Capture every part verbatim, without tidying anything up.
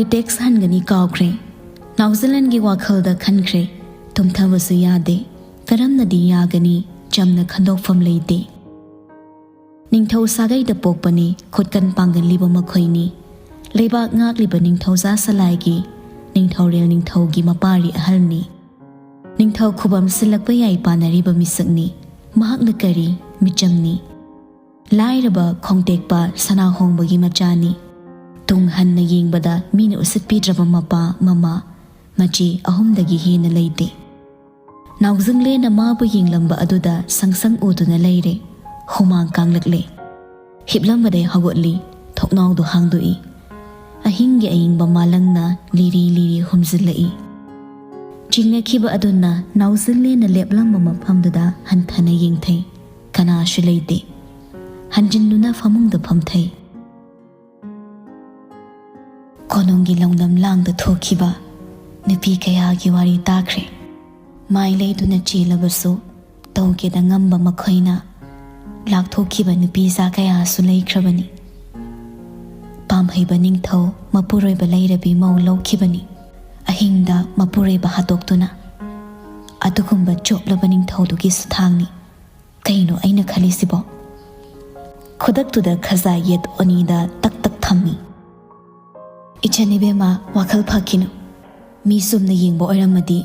Tax ꯍꯟꯒꯅꯤ ꯀꯥꯎꯈ꯭ꯔꯦ꯫ ꯅꯥꯎꯖꯂꯟꯒꯤ ꯋꯥꯈꯜꯗ ꯈꯟꯈ꯭ꯔꯦ꯫ ꯇꯨꯝꯊꯕꯁꯨ ꯌꯥꯗꯦ꯫ ꯀꯔꯝꯅꯗꯤ ꯌꯥꯒꯅꯤ? ꯆꯝꯅ ꯈꯟꯗꯣꯛꯐꯝ ꯂꯩꯇꯦ꯫ ꯅꯤꯡꯊꯧ ꯁꯥꯒꯩꯗ ꯄꯣꯛꯄꯅꯤ, ꯈꯨꯠꯀꯟ ꯄꯥꯡꯒꯜꯂꯤꯕ ꯃꯈꯣꯏꯅꯤ꯫ ꯂꯩꯕꯥꯛ ꯉꯥꯛꯂꯤꯕ ꯅꯤꯡꯊꯧꯖꯥ ꯁꯂꯥꯏꯒꯤ, ꯅꯤꯡꯊꯧꯔꯦꯜ ꯅꯤꯡꯊꯧꯒꯤ ꯃꯄꯥꯔꯤ ꯑꯍꯜꯅꯤ꯫ ꯅꯤꯡꯊꯧ ꯈꯨꯕꯝ ꯁꯤꯜꯂꯛꯄ ꯌꯥꯏ ꯄꯥꯅꯔꯤꯕ ꯃꯤꯁꯛꯅꯤ꯫ ꯃꯍꯥꯛꯅ ꯀꯔꯤ? ꯃꯤꯆꯝꯅꯤ꯫ ꯂꯥꯏꯔꯕ ꯈꯣꯡꯇꯦꯛꯄ ꯁꯅꯥꯍꯣꯡꯕꯒꯤ ꯃꯆꯥꯅꯤ꯫ ꯇꯨꯡ ꯍꯟꯅ ꯌꯦꯡꯕꯗ ꯃꯤꯅ ꯎꯁꯤꯠꯄꯤꯗ꯭ꯔꯕ ꯃꯄꯥ, ꯃꯃꯥ, ꯃꯆꯦ ꯑꯍꯨꯝꯗꯒꯤ ꯍꯦꯟꯅ ꯂꯩꯇꯦ꯫ ꯅꯥꯎꯖꯤꯡꯂꯦꯅ ꯃꯥꯕꯨ ꯌꯦꯡꯂꯝꯕ ꯑꯗꯨꯗ ꯁꯪꯁꯪ ꯎꯗꯨꯅ ꯂꯩꯔꯦ꯫ ꯍꯨꯃꯥꯡ ꯀꯥꯡꯂꯛꯂꯦ꯫ ꯍꯤꯞꯂꯝꯕꯗꯩ ꯍꯧꯒꯠꯂꯤ꯫ ꯊꯣꯡꯅꯥꯎꯗꯨ ꯍꯥꯡꯗꯣꯛꯏ꯫ ꯑꯍꯤꯡꯒꯤ ꯑꯏꯪꯕ ꯃꯥꯂꯪꯅ ꯂꯤꯔꯤ ꯂꯤꯔꯤ ꯍꯨꯝꯖꯤꯜꯂꯛꯏ꯫ ꯆꯤꯡꯅꯈꯤꯕ ꯑꯗꯨꯅ ꯅꯥꯎꯖꯤꯜꯂꯦꯅ ꯂꯦꯞꯂꯝꯕ ꯃꯐꯝꯗꯨꯗ ꯍꯟꯊꯅ ꯌꯦꯡꯊꯩ꯫ ꯀꯅꯥꯁꯨ ꯂꯩꯇꯦ꯫ ꯍꯟꯖꯤꯟꯗꯨꯅ ꯐꯃꯨꯡꯗ ꯐꯝꯊꯩ꯫ ꯀꯣꯅꯨꯡꯒꯤ ꯂꯧꯅꯝ ꯂꯥꯡꯗ ꯊꯣꯛꯈꯤꯕ ꯅꯨꯄꯤ ꯀꯌꯥꯒꯤ ꯋꯥꯔꯤ ꯇꯥꯈ꯭ꯔꯦ꯫ ꯃꯥꯏ ꯂꯩꯗꯨꯅ ꯆꯦꯜꯂꯕꯁꯨ ꯇꯧꯒꯦꯗ ꯉꯝꯕ ꯃꯈꯣꯏꯅ ꯂꯥꯛꯊꯣꯛꯈꯤꯕ ꯅꯨꯄꯤꯖꯥ ꯀꯌꯥꯁꯨ ꯂꯩꯈ꯭ꯔꯕꯅꯤ꯫ ꯄꯥꯝꯍꯩꯕ ꯅꯤꯡꯊꯧ ꯃꯄꯨꯔꯣꯏꯕ ꯂꯩꯔꯕꯤ ꯃꯧ ꯂꯧꯈꯤꯕꯅꯤ꯫ ꯑꯍꯤꯡꯗ ꯃꯄꯨꯔꯣꯏꯕ ꯍꯥꯠꯇꯣꯛꯇꯨꯅ꯫ ꯑꯗꯨꯒꯨꯝꯕ ꯆꯣꯞꯂꯕ ꯅꯤꯡꯊꯧꯗꯨꯒꯤ ꯁꯨꯊꯥꯡꯅꯤ꯫ ꯀꯩꯅꯣ ꯑꯩꯅ ꯈꯜꯂꯤꯁꯤꯕꯣ? ꯈꯨꯗꯛꯇꯨꯗ ꯈꯖꯥ ꯌꯦꯠ ꯑꯅꯤꯗ ꯇꯛ ꯇꯛ ꯊꯝꯃꯤ꯫ "ꯏꯆꯟ ꯏꯕꯦꯝꯃ, ꯋꯥꯈꯜ ꯐꯈꯤꯅꯨ꯫ ꯃꯤ ꯆꯨꯝꯅ ꯌꯦꯡꯕ ꯑꯣꯏꯔꯝꯃꯗꯤ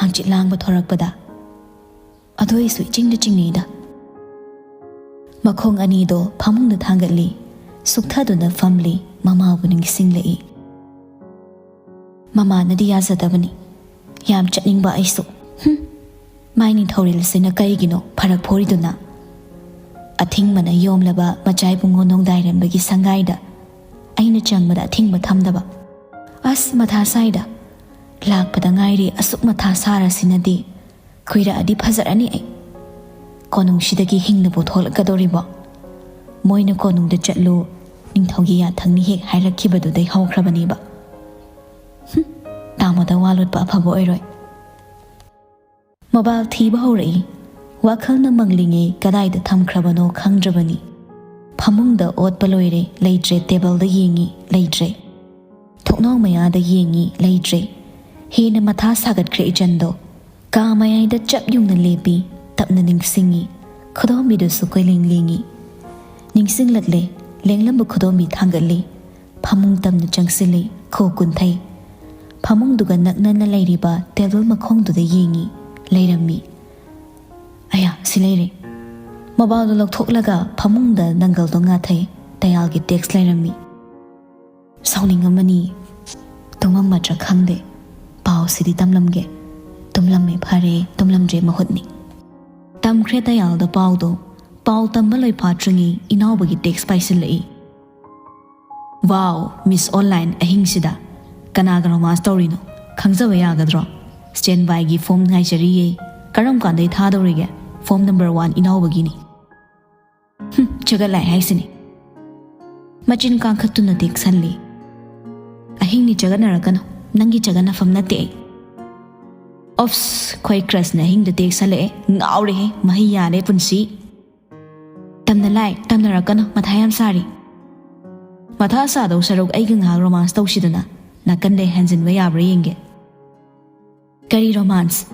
ꯍꯪꯆꯤꯠ ꯂꯥꯡꯕ ꯊꯣꯔꯛꯄꯗ꯫ ꯑꯗꯣ ꯑꯩꯁꯨ ꯏꯆꯤꯡꯗ ꯆꯤꯡꯅꯩꯗ꯫" ꯃꯈꯣꯡ ꯑꯅꯤꯗꯣ ꯐꯃꯨꯡꯗ ꯊꯥꯡꯒꯠꯂꯤ꯫ ꯁꯨꯛꯊꯗꯨꯅ ꯐꯝꯂꯤ꯫ ꯃꯃꯥꯕꯨ ꯅꯤꯡꯁꯤꯡꯂꯛꯏ꯫ ꯃꯃꯥꯅꯗꯤ ꯌꯥꯖꯗꯕꯅꯤ꯫ ꯌꯥꯝ ꯆꯠꯅꯤꯡꯕ ꯑꯩꯁꯨ꯫ ꯍꯨꯝ꯫ ꯃꯥꯏ ꯅꯤꯡꯊꯧꯔꯦꯜꯁꯤꯅ ꯀꯔꯤꯒꯤꯅꯣ ꯐꯔꯛ ꯐꯣꯔꯤꯗꯨꯅ? ꯑꯊꯤꯡꯕꯅ ꯌꯣꯝꯂꯕ ꯃꯆꯥ ꯏꯕꯨꯡꯉꯣ ꯅꯣꯡꯗꯥꯏꯔꯦꯝꯕꯒꯤ ꯁꯪꯒꯥꯏꯗ ꯑꯩꯅ ꯆꯪꯕꯗ ꯑꯊꯤꯡꯕ ꯊꯝꯗꯕ꯫ ꯑꯁ, ꯃꯊꯥ ꯁꯥꯏꯗ꯫ ꯂꯥꯛꯄꯗ ꯉꯥꯏꯔꯤ, ꯑꯁꯨꯛ ꯃꯊꯥ ꯁꯥꯔꯁꯤꯅꯗꯤ꯫ ꯀꯨꯏꯔꯛꯑꯗꯤ ꯐꯖꯔꯅꯤ ꯑꯩ꯫ ꯀꯣꯅꯨꯡꯁꯤꯗꯒꯤ ꯍꯤꯡꯅꯕꯨ ꯊꯣꯛꯂꯛꯀꯗꯧꯔꯤꯕꯣ? ꯃꯣꯏꯅ "ꯀꯣꯅꯨꯡꯗ ꯆꯠꯂꯨ, ꯅꯤꯡꯊꯧꯒꯤ ꯌꯥꯊꯪꯅꯤ" ꯍꯦꯛ ꯍꯥꯏꯔꯛꯈꯤꯕꯗꯨꯗꯩ ꯍꯧꯈ꯭ꯔꯕꯅꯦꯕ꯫ ꯍꯨꯝ, ꯇꯥꯃꯣꯗ ꯋꯥ ꯂꯣꯠꯄ ꯑꯐꯕ ꯑꯣꯏꯔꯣꯏ꯫ ꯃꯣꯕꯥꯏꯜ ꯊꯤꯕ ꯍꯧꯔꯛꯏ꯫ ꯋꯥꯈꯜꯅ ꯃꯪꯂꯤꯉꯩ ꯀꯗꯥꯏꯗ ꯊꯝꯈ꯭ꯔꯕꯅꯣ ꯈꯪꯗ꯭ꯔꯕꯅꯤ꯫ ꯐꯃꯨꯡꯗ ꯑꯣꯠꯄ ꯂꯣꯏꯔꯦ, ꯂꯩꯇ꯭ꯔꯦ꯫ ꯇꯦꯕꯜꯗ ꯌꯦꯡꯉꯤ, ꯂꯩꯇ꯭ꯔꯦ꯫ ꯊꯣꯛ ꯊꯣꯡꯅꯥꯎ ꯃꯌꯥꯗ ꯌꯦꯡꯉꯤ, ꯂꯩꯇ꯭ꯔꯦ꯫ ꯍꯦꯟꯅ ꯃꯊꯥ ꯁꯥꯒꯠꯈ꯭ꯔꯦ ꯏꯆꯟꯗꯣ꯫ ꯀꯥ ꯃꯌꯥꯏꯗ ꯆꯞ ꯌꯨꯡꯅ ꯂꯦꯞꯄꯤ, ꯇꯞꯅ ꯅꯤꯡꯁꯤꯡꯉꯤ꯫ ꯈꯨꯗꯣꯝꯕꯤꯗꯨꯁꯨ ꯀꯣꯏꯂꯦꯡ ꯂꯦꯡꯉꯤ꯫ ꯅꯤꯡꯁꯤꯡꯂꯛꯂꯦ, ꯂꯦꯡꯂꯝꯕ ꯈꯨꯗꯣꯝꯕꯤ ꯊꯥꯡꯒꯠꯂꯤ꯫ ꯐꯃꯨꯡ ꯇꯝꯅ ꯆꯪꯁꯤꯜꯂꯤ, ꯈꯨ ꯀꯨꯟꯊꯩ꯫ ꯐꯃꯨꯡꯗꯨꯒ ꯅꯛꯅꯅ ꯂꯩꯔꯤꯕ ꯇꯦꯕꯜ ꯃꯈꯣꯡꯗꯨꯗ ꯌꯦꯡꯉꯤ, ꯂꯩꯔꯝꯃꯤ꯫ ꯑꯌꯥ, ꯁꯤ ꯂꯩꯔꯦ꯫ ꯃꯣꯕꯥꯏꯜꯗꯣ ꯂꯧꯊꯣꯛꯂꯒ ꯐꯃꯨꯡꯗ ꯅꯪꯒꯜꯗꯣ ꯉꯥꯊꯩ, ꯗꯌꯥꯜꯒꯤ ꯇꯦꯛꯁ ꯂꯩꯔꯝꯃꯤ꯫ ꯁꯥꯎꯅꯤꯡꯉꯝꯃꯅꯤ꯫ ꯇꯨꯝꯃꯝꯃꯗ꯭ꯔꯥ ꯈꯪꯗꯦ꯫ ꯄꯥꯎꯁꯤꯗꯤ ꯇꯝꯂꯝꯒꯦ꯫ ꯇꯨꯝꯂꯝꯃꯦ ꯐꯔꯦ, ꯇꯨꯝꯂꯝꯗ꯭ꯔꯦ ꯃꯍꯨꯠꯅꯤ꯫ ꯇꯝꯈ꯭ꯔꯦ ꯗꯌꯥꯜꯗ ꯄꯥꯎꯗꯣ꯫ ꯄꯥꯎ ꯇꯝꯕ ꯂꯣꯏ ꯐꯥꯠꯇ꯭ꯔꯤꯉꯩ ꯏꯅꯥꯎꯕꯒꯤ ꯇꯦꯛꯁ ꯄꯥꯏꯁꯤꯜꯂꯛꯏ꯫ "ꯋꯥꯎ, ꯃꯤꯁ ꯑꯣꯟꯂꯥꯏꯟ ꯑꯍꯤꯡꯁꯤꯗ ꯀꯅꯥꯒ ꯔꯣꯃꯥꯟꯁ ꯇꯧꯔꯤꯅꯣ? ꯈꯪꯖꯕ ꯌꯥꯒꯗ꯭ꯔꯣ? ꯁ꯭ꯇꯦꯟ ꯕꯥꯏꯒꯤ ꯐꯣꯝ ꯉꯥꯏꯖꯔꯤꯌꯦ꯫ ꯀꯔꯝ ꯀꯥꯟꯗꯩ ꯊꯥꯗꯧꯔꯤꯒꯦ? ꯐꯣꯝ ꯅꯝꯕꯔ ꯋꯥꯟ ꯏꯅꯥꯎꯕꯒꯤꯅꯤ꯫" ꯍꯨꯝ, ꯆꯒꯠ ꯂꯥꯏ ꯍꯥꯏꯁꯤꯅꯤ꯫ ꯃꯆꯤꯟ ꯀꯥꯡꯈꯠꯇꯨꯅ ꯇꯦꯛꯁꯜꯂꯤ꯫ "ꯑꯍꯤꯡꯅꯤ ꯆꯒꯠꯅꯔꯛꯀꯅꯨ, ꯅꯪꯒꯤ ꯆꯒꯠꯅꯐꯝ ꯅꯠꯇꯦ ꯑꯩ꯫" ꯑꯣꯐꯁ, ꯈꯣꯏ ꯀ꯭ꯔꯁꯅ ꯑꯍꯤꯡꯗ ꯇꯦꯛꯁꯜꯂꯛꯑꯦ꯫ ꯉꯥꯎꯔꯦꯍꯦ, ꯃꯍꯩ ꯌꯥꯜꯂꯦ ꯄꯨꯟꯁꯤ꯫ "ꯇꯝꯅ ꯂꯥꯏ, ꯇꯝꯅꯔꯛꯀꯅꯨ, ꯃꯊꯥ ꯌꯥꯝ ꯁꯥꯔꯤ꯫" "ꯃꯊꯥ ꯁꯥꯗꯧ ꯁꯔꯨꯛ ꯑꯩꯒ ꯉꯥꯏꯍꯥꯛ ꯔꯣꯃꯥꯟꯁ ꯇꯧꯁꯤꯗꯅ, ꯅꯥꯀꯟꯗꯩ ꯍꯟꯖꯤꯟꯕ ꯌꯥꯕ꯭ꯔꯥ ꯌꯦꯡꯒꯦ꯫" "ꯀꯔꯤ ꯔꯣꯃꯥꯟꯁ?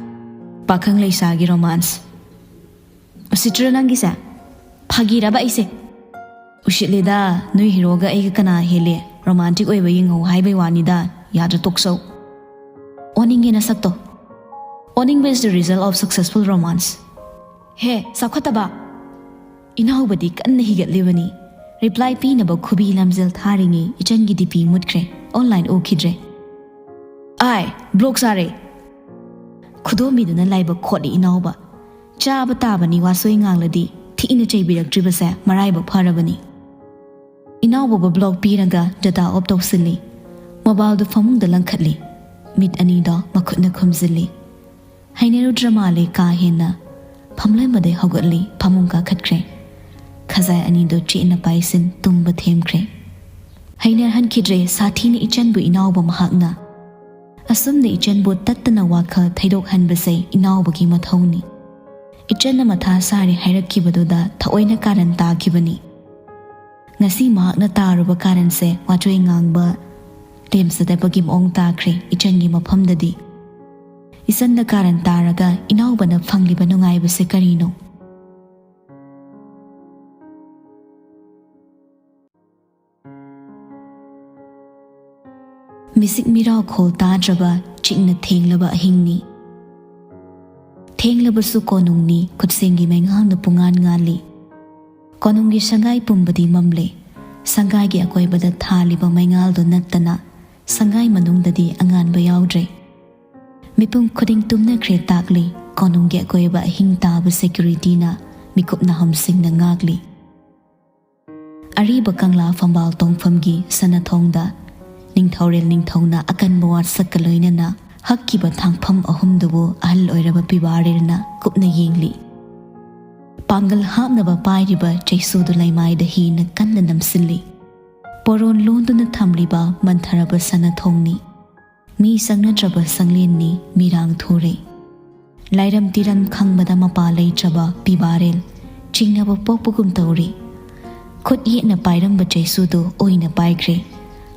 ꯄꯥꯈꯪ ꯂꯩꯁꯥꯒꯤ ꯔꯣꯃꯥꯟꯁ?" "ꯎꯁꯤꯠꯇ꯭ꯔꯣ ꯅꯪꯒꯤꯁꯦ? ꯐꯥꯒꯤꯔꯕ ꯑꯩꯁꯦ?" "ꯎꯁꯤꯠꯂꯦꯗ, ꯅꯣꯏ ꯍꯤꯔꯣꯒ ꯑꯩꯒ ꯀꯅꯥ ꯍꯦꯜꯂꯤ? ꯔꯣꯃꯥꯟꯇꯤꯛ ꯑꯣꯏꯕ ꯌꯦꯡꯍꯧ ꯍꯥꯏꯕꯩ ꯋꯥꯅꯤꯗ, ꯌꯥꯗ꯭ꯔ ꯇꯣꯛꯆꯧ꯫" "ꯑꯣꯅꯤꯡꯉꯦ ꯅꯁꯛꯇꯣ꯫ ꯑꯣꯅꯤꯡꯕ is the result of successful romance꯫ ꯍꯦ, ꯆꯥꯎꯈꯠꯇꯕ!" ꯏꯅꯥꯎꯕꯗꯤ ꯀꯟꯅ ꯍꯤꯒꯠꯂꯤꯕꯅꯤ꯫ ꯔꯤꯄ꯭ꯂꯥꯏ ꯄꯤꯅꯕ ꯈꯨꯕꯤ ꯂꯝꯖꯦꯜ ꯊꯥꯔꯤꯉꯩ ꯏꯆꯟꯒꯤ ꯗꯤ ꯄꯤ ꯃꯨꯠꯈ꯭ꯔꯦ, ꯑꯣꯟꯂꯥꯏꯟ ꯎꯈꯤꯗ꯭ꯔꯦ꯫ "ꯑꯥꯏ, ꯕ꯭ꯂꯣꯛ ꯆꯥꯔꯦ!" ꯈꯨꯗꯣꯝꯕꯤꯗꯨꯅ ꯂꯥꯏꯕꯛ ꯈꯣꯠꯂꯤ ꯏꯅꯥꯎꯕ꯫ ꯆꯥꯕ ꯇꯥꯕꯅꯤ ꯋꯥꯁꯣꯏ ꯉꯥꯡꯂꯗꯤ, ꯊꯤꯅ ꯆꯩꯕꯤꯔꯛꯇ꯭ꯔꯤꯕꯁꯦ ꯃꯔꯥꯏꯕꯛ ꯐꯔꯕꯅꯤ꯫ ꯏꯅꯥꯎꯕꯕꯨ ꯕ꯭ꯂꯣꯛ ꯄꯤꯔꯒ ꯗꯇꯥ ꯑꯣꯐ ꯇꯧꯁꯤꯜꯂꯤ꯫ ꯃꯣꯕꯥꯏꯜꯗꯨ ꯐꯃꯨꯡꯗ ꯂꯪꯈꯠꯂꯤ꯫ ꯃꯤꯠ ꯑꯅꯤꯗꯣ ꯃꯈꯨꯠꯅ ꯈꯨꯝꯖꯤꯜꯂꯤ꯫ ꯍꯩꯅꯔꯨꯗ꯭ꯔ ꯃꯥꯜꯂꯦ ꯀꯥ ꯍꯦꯟꯅ꯫ ꯐꯝꯂꯦꯟꯕꯗꯩ ꯍꯧꯒꯠꯂꯤ, ꯐꯃꯨꯡ ꯀꯥꯈꯠꯈ꯭ꯔꯦ꯫ ꯈꯖꯥꯏ ꯑꯅꯤꯗꯣ ꯆꯦꯠꯅ ꯄꯥꯏꯁꯤꯟ ꯇꯨꯝꯕ ꯊꯦꯝꯈ꯭ꯔꯦ꯫ ꯍꯩꯅꯍꯟꯈꯤꯗ꯭ꯔꯦ ꯁꯥꯊꯤꯅ ꯏꯆꯟꯕꯨ ꯏꯅꯥꯎꯕ ꯃꯍꯥꯛꯅ꯫ ꯑꯁꯨꯝꯅ ꯏꯆꯟꯕꯨ ꯇꯠꯇꯅ ꯋꯥꯈꯜ ꯊꯩꯗꯣꯛꯍꯟꯕꯁꯦ ꯏꯅꯥꯎꯕꯒꯤ ꯃꯊꯧꯅꯤ꯫ ꯏꯆꯟꯅ ꯃꯊꯥ ꯁꯥꯔꯦ ꯍꯥꯏꯔꯛꯈꯤꯕꯗꯨꯗ ꯊꯑꯣꯏꯅ ꯀꯥꯔꯟ ꯇꯥꯈꯤꯕꯅꯤ꯫ ꯉꯁꯤ ꯃꯍꯥꯛꯅ ꯇꯥꯔꯨꯕ ꯀꯥꯔꯟꯁꯦ ꯋꯥꯆꯣꯏ ꯉꯥꯡꯕ, ꯂꯦꯝꯖꯗꯕꯒꯤ ꯃꯑꯣꯡ ꯇꯥꯈ꯭ꯔꯦ ꯏꯆꯟꯒꯤ ꯃꯐꯝꯗꯗꯤ꯫ ꯏꯆꯟꯗ ꯀꯥꯔꯟ ꯇꯥꯔꯒ ꯏꯅꯥꯎꯕꯅ ꯐꯪꯂꯤꯕ ꯅꯨꯡꯉꯥꯏꯕꯁꯦ ꯀꯔꯤꯅꯣ? ꯃꯤꯁꯤꯛ ꯃꯤꯔꯥꯎ ꯈꯣꯜ ꯇꯥꯗ꯭ꯔꯕ ꯆꯤꯛꯅ ꯊꯦꯡꯂꯕ ꯑꯍꯤꯡꯅꯤ꯫ ꯊꯦꯡꯂꯕꯁꯨ ꯀꯣꯅꯨꯡꯅꯤ, ꯈꯨꯠꯁꯦꯝꯒꯤ ꯃꯩꯉꯥꯜꯅ ꯄꯨꯡꯉꯥꯟ ꯉꯥꯜꯂꯤ꯫ ꯀꯣꯅꯨꯡꯒꯤ ꯁꯪꯒꯥꯏ ꯄꯨꯝꯕꯗꯤ ꯃꯝꯂꯦ꯫ ꯁꯪꯒꯥꯏꯒꯤ ꯑꯀꯣꯏꯕꯗ ꯊꯥꯜꯂꯤꯕ ꯃꯩꯉꯥꯜꯗꯨ ꯅꯠꯇꯅ ꯁꯪꯒꯥꯏ ꯃꯅꯨꯡꯗꯗꯤ ꯑꯉꯥꯟꯕ ꯌꯥꯎꯗ꯭ꯔꯦ꯫ ꯃꯤꯄꯨꯝ ꯈꯨꯗꯤꯡ ꯇꯨꯝꯅꯈ꯭ꯔꯦ ꯇꯥꯛꯂꯤ꯫ ꯀꯣꯅꯨꯡꯒꯤ ꯑꯀꯣꯏꯕ ꯑꯍꯤꯡ ꯇꯥꯕ ꯁꯦꯀ꯭ꯌꯨꯔꯤꯇꯤꯅ ꯃꯤꯀꯨꯞꯅ ꯍꯝꯁꯤꯡꯅ ꯉꯥꯛꯂꯤ꯫ ꯑꯔꯤꯕ ꯀꯪꯂꯥ ꯐꯝꯕꯥꯜ ꯇꯣꯡꯐꯝꯒꯤ ꯁꯅꯥꯊꯣꯡꯗ ꯅꯤꯡꯊꯧꯔꯦꯜ ꯅꯤꯡꯊꯧꯅ ꯑꯀꯟꯕ ꯋꯥꯁꯛꯀ ꯂꯣꯏꯅꯅ ꯍꯛꯈꯤꯕ ꯊꯥꯡꯐꯝ ꯑꯍꯨꯝꯗꯨꯕꯨ ꯑꯍꯜ ꯑꯣꯏꯔꯕ ꯄꯤꯕꯥꯔꯦꯜꯅ ꯀꯨꯞꯅ ꯌꯦꯡꯂꯤ꯫ ꯄꯥꯡꯒꯜ ꯍꯥꯞꯅꯕ ꯄꯥꯏꯔꯤꯕ ꯆꯩꯁꯨꯗꯨ ꯂꯩꯃꯥꯏꯗ ꯍꯦꯟꯅ ꯀꯟꯅ ꯅꯝꯁꯤꯜꯂꯤ꯫ ꯄꯣꯔꯣꯟ ꯂꯣꯟꯗꯨꯅ ꯊꯝꯂꯤꯕ ꯃꯟꯊꯔꯕ ꯁꯅꯥꯊꯣꯡꯅꯤ꯫ ꯃꯤ ꯆꯪꯅꯗ꯭ꯔꯕ ꯁꯪꯂꯦꯟꯅꯤ, ꯃꯤꯔꯥꯡ ꯊꯨꯔꯦ꯫ ꯂꯥꯏꯔꯝ ꯇꯤꯔꯝ ꯈꯪꯕꯗ ꯃꯄꯥ ꯂꯩꯇ꯭ꯔꯕ ꯄꯤꯕꯥꯔꯦꯜ ꯆꯤꯡꯅꯕ ꯄꯣꯛꯄꯒꯨꯝ ꯇꯧꯔꯤ꯫ ꯈꯨꯠ ꯌꯦꯠꯅ ꯄꯥꯏꯔꯝꯕ ꯆꯩꯁꯨꯗꯨ ꯑꯣꯏꯅ ꯄꯥꯏꯈ꯭ꯔꯦ꯫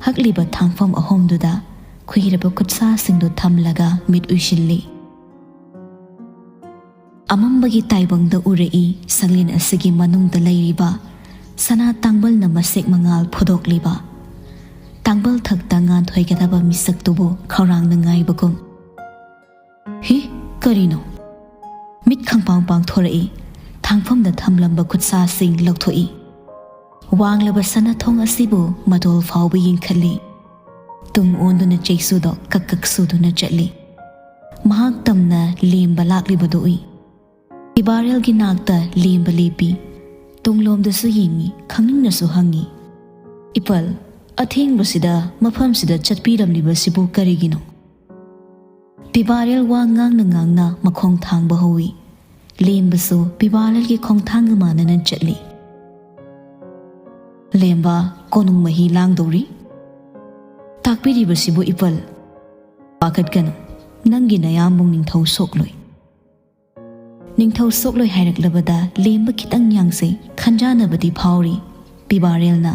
ꯍꯛꯂꯤꯕ ꯊꯥꯡꯐꯝ ꯑꯍꯨꯝꯗꯨꯗ ꯈꯨꯏꯔꯕ ꯈꯨꯠꯁꯥꯁꯤꯡꯗꯨ ꯊꯝꯂꯒ ꯃꯤꯠ ꯎꯏꯁꯤꯜꯂꯤ꯫ ꯑꯃꯝꯕꯒꯤ ꯇꯥꯏꯕꯪꯗ ꯎꯔꯛꯏ ꯁꯪꯂꯦꯟ ꯑꯁꯤꯒꯤ ꯃꯅꯨꯡꯗ ꯂꯩꯔꯤꯕ ꯁꯅꯥ ꯇꯥꯡꯕꯜꯅ ꯃꯁꯦꯛ ꯃꯉꯥꯜ ꯐꯨꯗꯣꯛꯂꯤꯕ꯫ ꯇꯥꯡꯕꯜ ꯊꯛꯇ ꯉꯥꯟꯊꯣꯏꯒꯗꯕ ꯃꯤꯁꯛꯇꯨꯕꯨ ꯈꯧꯔꯥꯡꯅ ꯉꯥꯏꯕꯒꯨꯝ꯫ ꯍꯤ, ꯀꯔꯤꯅꯣ? ꯃꯤꯠ ꯈꯪꯄꯥꯡ ꯄꯥꯡꯊꯣꯔꯛꯏ꯫ ꯊꯥꯡꯐꯝꯗ ꯊꯝꯂꯝꯕ ꯈꯨꯠꯁꯥꯁꯤꯡ ꯂꯧꯊꯣꯛꯏ꯫ ꯋꯥꯡꯂꯕ ꯁꯅꯥꯊꯣꯡ ꯑꯁꯤꯕꯨ ꯃꯇꯣꯜ ꯐꯥꯎꯕ ꯌꯦꯡꯈꯠꯂꯤ꯫ ꯇꯨꯡ ꯑꯣꯟꯗꯨꯅ ꯆꯩꯁꯨꯗꯣ ꯀꯛ ꯀꯛ ꯁꯨꯗꯨꯅ ꯆꯠꯂꯤ꯫ ꯃꯍꯥꯛ ꯇꯝꯅ ꯂꯦꯝꯕ ꯂꯥꯛꯂꯤꯕꯗꯨ ꯎꯏ꯫ ꯄꯤꯕꯥꯔꯦꯜꯒꯤ ꯅꯥꯛꯇ ꯂꯦꯝꯕ ꯂꯦꯞꯄꯤ꯫ ꯇꯨꯡꯂꯣꯝꯗꯁꯨ ꯌꯦꯡꯉꯤ, ꯈꯪꯅꯤꯡꯅꯁꯨ ꯍꯪꯉꯤ, "ꯏꯄꯜ, ꯑꯊꯦꯡꯕꯁꯤꯗ ꯃꯐꯝꯁꯤꯗ ꯆꯠꯄꯤꯔꯝꯂꯤꯕꯁꯤꯕꯨ ꯀꯔꯤꯒꯤꯅꯣ?" ꯄꯤꯕꯥꯔꯦꯜ ꯋꯥ ꯉꯥꯡꯅ ꯉꯥꯡꯅ ꯃꯈꯣꯡ ꯊꯥꯡꯕ ꯍꯧꯏ꯫ ꯂꯦꯝꯕꯁꯨ ꯄꯤꯕꯥꯔꯦꯜꯒꯤ ꯈꯣꯡꯊꯥꯡꯒ ꯃꯥꯟꯅꯅ ꯆꯠꯂꯤ꯫ "ꯂꯦꯝꯕ, ꯀꯣꯅꯨꯡ ꯃꯍꯤ ꯂꯥꯡꯗꯧꯔꯤ꯫ ꯇꯥꯛꯄꯤꯔꯤꯕꯁꯤꯕꯨ ꯏꯄꯜ꯫ ꯄꯥꯈꯠꯀꯅꯨ, ꯅꯪꯒꯤ ꯅꯌꯥꯝꯕꯨꯡ ꯅꯤꯡꯊꯧ ꯁꯣꯛꯂꯣꯏ꯫" ꯅꯤꯡꯊꯧ ꯁꯣꯛꯂꯣꯏ ꯍꯥꯏꯔꯛꯂꯕꯗ ꯂꯦꯝꯕ ꯈꯤꯇꯪ ꯌꯥꯡꯖꯩ, ꯈꯟꯖꯥꯅꯕꯗꯤ ꯐꯥꯎꯔꯤ꯫ ꯄꯤꯕꯥꯔꯦꯜꯅ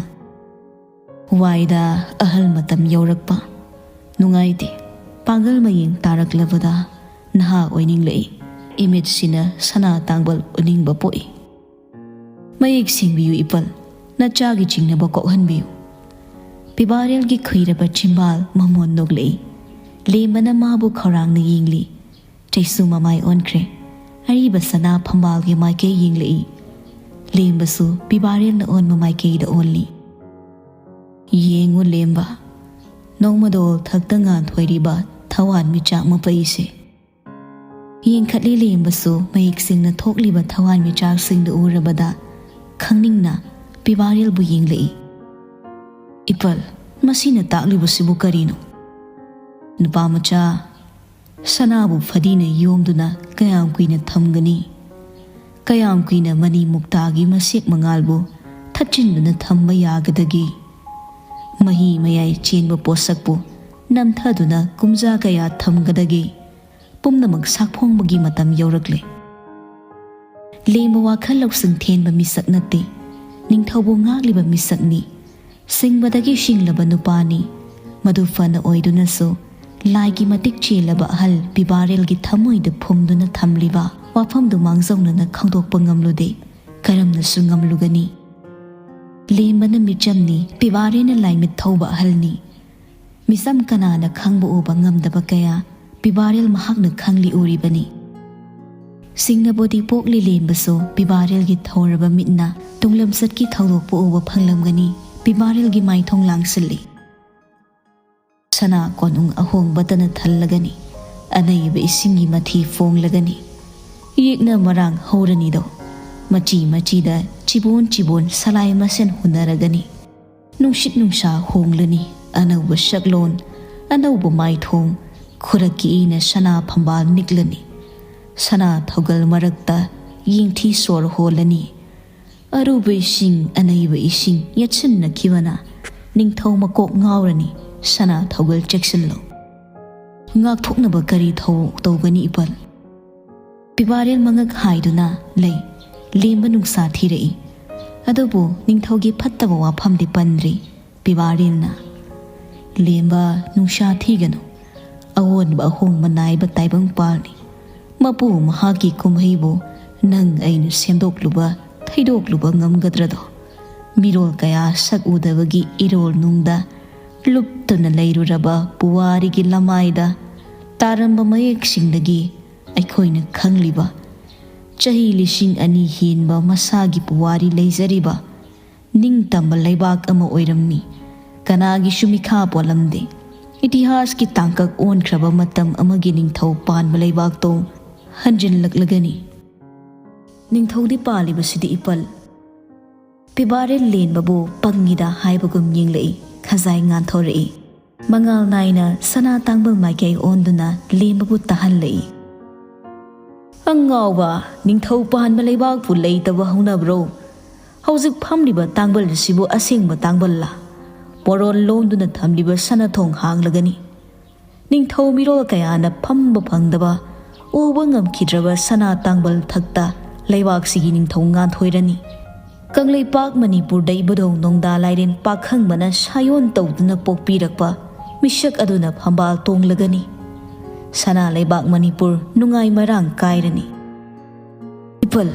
ꯋꯥꯏꯗ ꯑꯍꯜ ꯃꯇꯝ ꯌꯧꯔꯛꯄ꯫ ꯅꯨꯡꯉꯥꯏꯇꯦ꯫ ꯄꯥꯡꯒꯜ ꯃꯌꯦꯡ ꯇꯥꯔꯛꯂꯕꯗ ꯅꯍꯥ ꯑꯣꯏꯅꯤꯡꯂꯛꯏ꯫ ꯏꯃꯤꯠꯁꯤꯅ ꯁꯅꯥ ꯇꯥꯡꯕꯜ ꯎꯅꯤꯡꯕ ꯄꯣꯛꯏ꯫ ꯃꯌꯦꯛ ꯁꯦꯡꯕꯤꯌꯨ ꯏꯄꯜ, ꯅꯆꯥꯒꯤ ꯆꯤꯡꯅꯕ ꯀꯣꯛꯍꯟꯕꯤꯌꯨ꯫ ꯄꯤꯕꯥꯔꯦꯜꯒꯤ ꯈꯨꯏꯔꯕ ꯆꯤꯝꯕꯥꯜ ꯃꯃꯣꯟ ꯅꯣꯛꯂꯛꯏ꯫ ꯂꯦꯝꯕꯅ ꯃꯥꯕꯨ ꯈꯧꯔꯥꯡꯅ ꯌꯦꯡꯂꯤ꯫ ꯆꯩꯁꯨ ꯃꯃꯥꯏ ꯑꯣꯟꯈ꯭ꯔꯦ꯫ ꯑꯔꯤꯕ ꯁꯅꯥ ꯐꯝꯕꯥꯜꯒꯤ ꯃꯥꯏꯀꯩ ꯌꯦꯡꯂꯛꯏ꯫ ꯂꯦꯝꯕꯁꯨ ꯄꯤꯕꯥꯔꯦꯜꯅ ꯑꯣꯟꯕ ꯃꯥꯏꯀꯩꯗ ꯑꯣꯜꯂꯤ꯫ ꯌꯦꯡꯉꯨ ꯂꯦꯝꯕ, ꯅꯣꯡꯃꯗꯣꯜ ꯊꯛꯇ ꯉꯥꯟꯊꯣꯏꯔꯤꯕ ꯊꯋꯥꯟ ꯃꯤꯆꯥꯛ ꯃꯄꯩꯁꯦ꯫ ꯌꯦꯡꯈꯠꯂꯤ ꯂꯦꯝꯕꯁꯨ ꯃꯌꯦꯛ ꯁꯦꯡꯅ ꯊꯣꯛꯂꯤꯕ ꯊꯋꯥꯟ ꯃꯤꯆꯥꯛꯁꯤꯡꯗꯨ ꯎꯔꯕꯗ ꯈꯪꯅꯤꯡꯅ ꯄꯤꯕꯥꯔꯦꯜꯕꯨ ꯌꯦꯡꯂꯛꯏ꯫ ꯏꯄꯜ, ꯃꯁꯤꯅ ꯇꯥꯛꯂꯤꯕꯁꯤꯕꯨ ꯀꯔꯤꯅꯣ? ꯅꯨꯄꯥ ꯃꯆꯥ, ꯁꯅꯥꯕꯨ ꯐꯗꯤꯅ ꯌꯣꯝꯗꯨꯅ ꯀꯌꯥꯝ ꯀꯨꯏꯅ ꯊꯝꯒꯅꯤ? ꯀꯌꯥꯝ ꯀꯨꯏꯅ ꯃꯅꯤ ꯃꯨꯛꯇꯥꯒꯤ ꯃꯁꯦꯛ ꯃꯉꯥꯜꯕꯨ ꯊꯠꯆꯤꯟꯗꯨꯅ ꯊꯝꯕ ꯌꯥꯒꯗꯒꯦ? ꯃꯍꯤ ꯃꯌꯥꯏ ꯆꯦꯟꯕ ꯄꯣꯠꯁꯛꯄꯨ ꯅꯝꯊꯗꯨꯅ ꯀꯨꯝꯖꯥ ꯀꯌꯥ ꯊꯝꯒꯗꯒꯦ? ꯄꯨꯝꯅꯃꯛ ꯁꯥꯛꯐꯣꯡꯕꯒꯤ ꯃꯇꯝ ꯌꯧꯔꯛꯂꯦ꯫ ꯂꯦꯝꯕ ꯋꯥꯈꯜ ꯂꯧꯁꯤꯡ ꯊꯦꯟꯕ ꯃꯤꯁꯛ ꯅꯠꯇꯦ꯫ ꯅꯤꯡꯊꯧꯕꯨ ꯉꯥꯛꯂꯤꯕ ꯃꯤꯁꯛꯅꯤ꯫ ꯁꯤꯡꯕꯗꯒꯤ ꯁꯤꯡꯂꯕ ꯅꯨꯄꯥꯅꯤ꯫ ꯃꯗꯨ ꯐꯅ ꯑꯣꯏꯗꯨꯅꯁꯨ ꯂꯥꯏꯒꯤ ꯃꯇꯤꯛ ꯆꯦꯜꯂꯕ ꯑꯍꯜ ꯄꯤꯕꯥꯔꯦꯜꯒꯤ ꯊꯃꯣꯏꯗ ꯐꯨꯝꯗꯨꯅ ꯊꯝꯂꯤꯕ ꯋꯥꯐꯝꯗꯨ ꯃꯥꯡꯖꯧꯅꯅ ꯈꯪꯗꯣꯛꯄ ꯉꯝꯂꯨꯗꯦ꯫ ꯀꯔꯝꯅꯁꯨ ꯉꯝꯂꯨꯒꯅꯤ? ꯂꯦꯝꯕꯅ ꯃꯤꯆꯝꯅꯤ, ꯄꯤꯕꯥꯔꯦꯜꯅ ꯂꯥꯏꯃꯤꯠ ꯊꯧꯕ ꯑꯍꯜꯅꯤ꯫ ꯃꯤꯆꯝ ꯀꯅꯥꯅ ꯈꯪꯕ ꯎꯕ ꯉꯝꯗꯕ ꯀꯌꯥ ꯄꯤꯕꯥꯔꯦꯜ ꯃꯍꯥꯛꯅ ꯈꯪꯂꯤ ꯎꯔꯤꯕꯅꯤ꯫ ꯁꯤꯡꯅꯕꯨꯗꯤ ꯄꯣꯛꯂꯤ ꯂꯦꯝꯕꯁꯨ ꯄꯤꯕꯥꯔꯦꯜꯒꯤ ꯊꯧꯔꯕ ꯃꯤꯠꯅ ꯇꯨꯡꯂꯝꯆꯠꯀꯤ ꯊꯧꯗꯣꯛꯄꯨ ꯎꯕ ꯐꯪꯂꯝꯒꯅꯤ꯫ ꯄꯤꯕꯥꯔꯦꯜꯒꯤ ꯃꯥꯏꯊꯣꯡ ꯂꯥꯡꯁꯤꯜꯂꯤ꯫ ꯁꯅꯥ ꯀꯣꯅꯨꯡ ꯑꯍꯣꯡꯕꯇꯅ ꯊꯜꯂꯒꯅꯤ꯫ ꯑꯅꯩꯕ ꯏꯁꯤꯡꯒꯤ ꯃꯊꯤ ꯐꯣꯡꯂꯒꯅꯤ꯫ ꯌꯦꯛꯅ ꯃꯔꯥꯡ ꯍꯧꯔꯅꯤꯗꯣ꯫ ꯃꯆꯤ ꯃꯆꯤꯗ ꯆꯤꯕꯣꯟ ꯆꯤꯕꯣꯟ ꯁꯂꯥꯏ ꯃꯁꯦꯟ ꯍꯨꯟꯅꯔꯒꯅꯤ꯫ ꯅꯨꯡꯁꯤꯠ ꯅꯨꯡꯁꯥ ꯍꯣꯡꯂꯅꯤ꯫ ꯑꯅꯧꯕ ꯁꯛꯂꯣꯟ, ꯑꯅꯧꯕ ꯃꯥꯏꯊꯣꯡ, ꯈꯨꯔꯛꯀꯤ ꯏꯅ ꯁꯅꯥ ꯐꯝꯕꯥꯜ ꯅꯤꯛꯂꯅꯤ꯫ ꯁꯅꯥ ꯊꯧꯒꯜ ꯃꯔꯛꯇ ꯌꯦꯡꯊꯤ ꯁꯣꯔ ꯍꯣꯜꯂꯅꯤ꯫ ꯑꯔꯨꯕ ꯏꯁꯤꯡ, ꯑꯅꯩꯕ ꯏꯁꯤꯡ ꯌꯦꯠꯁꯤꯟꯅꯈꯤꯕꯅ ꯅꯤꯡꯊꯧ ꯃꯀꯣꯛ ꯉꯥꯎꯔꯅꯤ꯫ ꯁꯅꯥ ꯊꯧꯒꯜ ꯆꯦꯛꯁꯤꯜꯂꯨ꯫ ꯉꯥꯛꯊꯣꯛꯅꯕ ꯀꯔꯤ ꯊꯧ ꯇꯧꯒꯅꯤ ꯏꯄꯜ? ꯄꯤꯕꯥꯔꯦꯜ ꯃꯉꯛ ꯍꯥꯏꯗꯨꯅ ꯂꯩ꯫ ꯂꯦꯝꯕ ꯅꯨꯡꯁꯥ ꯊꯤꯔꯛꯏ꯫ ꯑꯗꯨꯕꯨ ꯅꯤꯡꯊꯧꯒꯤ ꯐꯠꯇꯕ ꯋꯥꯐꯝꯗꯤ ꯄꯟꯗ꯭ꯔꯤ꯫ ꯄꯤꯕꯥꯔꯤꯜꯅ, "ꯂꯦꯝꯕ, ꯅꯨꯡꯁꯥ ꯊꯤꯒꯅꯨ꯫ ꯑꯑꯣꯟꯕ ꯑꯍꯣꯡꯕ ꯅꯥꯏꯕ ꯇꯥꯏꯕꯪꯄꯥꯜꯅꯤ꯫ ꯃꯄꯨ ꯃꯍꯥꯛꯀꯤ ꯀꯨꯝꯍꯩꯕꯨ ꯅꯪ ꯑꯩꯅ ꯁꯦꯝꯗꯣꯛꯂꯨꯕ, ꯊꯩꯗꯣꯛꯂꯨꯕ ꯉꯝꯒꯗ꯭ꯔꯗꯣ? ꯃꯤꯔꯣꯜ ꯀꯌꯥ ꯁꯛ ꯎꯗꯕꯒꯤ ꯏꯔꯣꯜ ꯅꯨꯡꯗ ꯂꯨꯞꯇꯨꯅ ꯂꯩꯔꯨꯔꯕ ꯄꯨꯋꯥꯔꯤꯒꯤ ꯂꯃꯥꯏꯗ ꯇꯥꯔꯝꯕ ꯃꯌꯦꯛꯁꯤꯡꯗꯒꯤ ꯑꯩꯈꯣꯏꯅ ꯈꯪꯂꯤꯕ, ꯆꯍꯤ ꯂꯤꯁꯤꯡ ꯑꯅꯤ ꯍꯦꯟꯕ ꯃꯁꯥꯒꯤ ꯄꯨꯋꯥꯔꯤ ꯂꯩꯖꯔꯤꯕ ꯅꯤꯡꯇꯝꯕ ꯂꯩꯕꯥꯛ ꯑꯃ ꯑꯣꯏꯔꯝꯃꯤ꯫ ꯀꯅꯥꯒꯤꯁꯨ ꯃꯤꯈꯥ ꯄꯣꯜꯂꯝꯗꯦ꯫ ꯏꯇꯤꯍꯥꯁꯀꯤ ꯇꯥꯡꯀꯛ ꯑꯣꯟꯈ꯭ꯔꯕ ꯃꯇꯝ ꯑꯃꯒꯤ ꯅꯤꯡꯊꯧ ꯄꯥꯟꯕ ꯂꯩꯕꯥꯛꯇꯣ ꯍꯟꯖꯤꯜꯂꯛꯂꯒꯅꯤ꯫ ꯅꯤꯡꯊꯧꯗꯤ ꯄꯥꯜꯂꯤꯕꯁꯤꯗꯤ ꯏꯄꯜ"꯫ ꯄꯤꯕꯥꯔꯦꯜ ꯂꯦꯟꯕꯕꯨ ꯄꯪꯉꯤꯗ ꯍꯥꯏꯕꯒꯨꯝ ꯌꯦꯡꯂꯛꯏ꯫ ꯈꯖꯥꯏ ꯉꯥꯟꯊꯣꯔꯛꯏ꯫ ꯃꯉꯥꯜ ꯅꯥꯏꯅ ꯁꯅꯥ ꯇꯥꯡꯕꯜ ꯃꯥꯏꯀꯩ ꯑꯣꯟꯗꯨꯅ ꯂꯦꯝꯕꯕꯨ ꯇꯥꯍꯜꯂꯛꯏ꯫ "ꯑꯉꯥꯎꯕ, ꯅꯤꯡꯊꯧ ꯄꯥꯟꯕ ꯂꯩꯕꯥꯛꯄꯨ ꯂꯩꯇꯕ ꯍꯧꯅꯕ꯭ꯔꯣ? ꯍꯧꯖꯤꯛ ꯐꯝꯂꯤꯕ ꯇꯥꯡꯕꯜ ꯑꯁꯤꯕꯨ ꯑꯁꯦꯡꯕ ꯇꯥꯡꯕꯜꯂ? ꯄꯣꯔꯣꯜ ꯂꯣꯟꯗꯨꯅ ꯊꯝꯂꯤꯕ ꯁꯅꯥꯊꯣꯡ ꯍꯥꯡꯂꯒꯅꯤ꯫ ꯅꯤꯡꯊꯧ ꯃꯤꯔꯣꯜ ꯀꯌꯥꯅ ꯐꯝꯕ ꯐꯪꯗꯕ, ꯎꯕ ꯉꯝꯈꯤꯗ꯭ꯔꯕ ꯁꯅꯥ ꯇꯥꯡꯕꯜ ꯊꯛꯇ ꯂꯩꯕꯥꯛꯁꯤꯒꯤ ꯅꯤꯡꯊꯧ ꯉꯥꯟꯊꯣꯏꯔꯅꯤ꯫ ꯀꯪꯂꯩꯄꯥꯛ ꯃꯅꯤꯄꯨꯔꯗ ꯏꯕꯨꯙꯧ ꯅꯣꯡꯗꯥ ꯂꯥꯏꯔꯦꯟ ꯄꯥꯈꯪꯕꯅ ꯁꯥꯌꯣꯟ ꯇꯧꯗꯨꯅ ꯄꯣꯛꯄꯤꯔꯛꯄ ꯃꯤꯁꯛ ꯑꯗꯨꯅ ꯐꯝꯕꯥꯜ ꯇꯣꯡꯂꯒꯅꯤ꯫ ꯁꯅꯥ ꯂꯩꯕꯥꯛ ꯃꯅꯤꯄꯨꯔ ꯅꯨꯡꯉꯥꯏ ꯃꯔꯥꯡ ꯀꯥꯏꯔꯅꯤ"꯫ "ꯏꯄꯜ,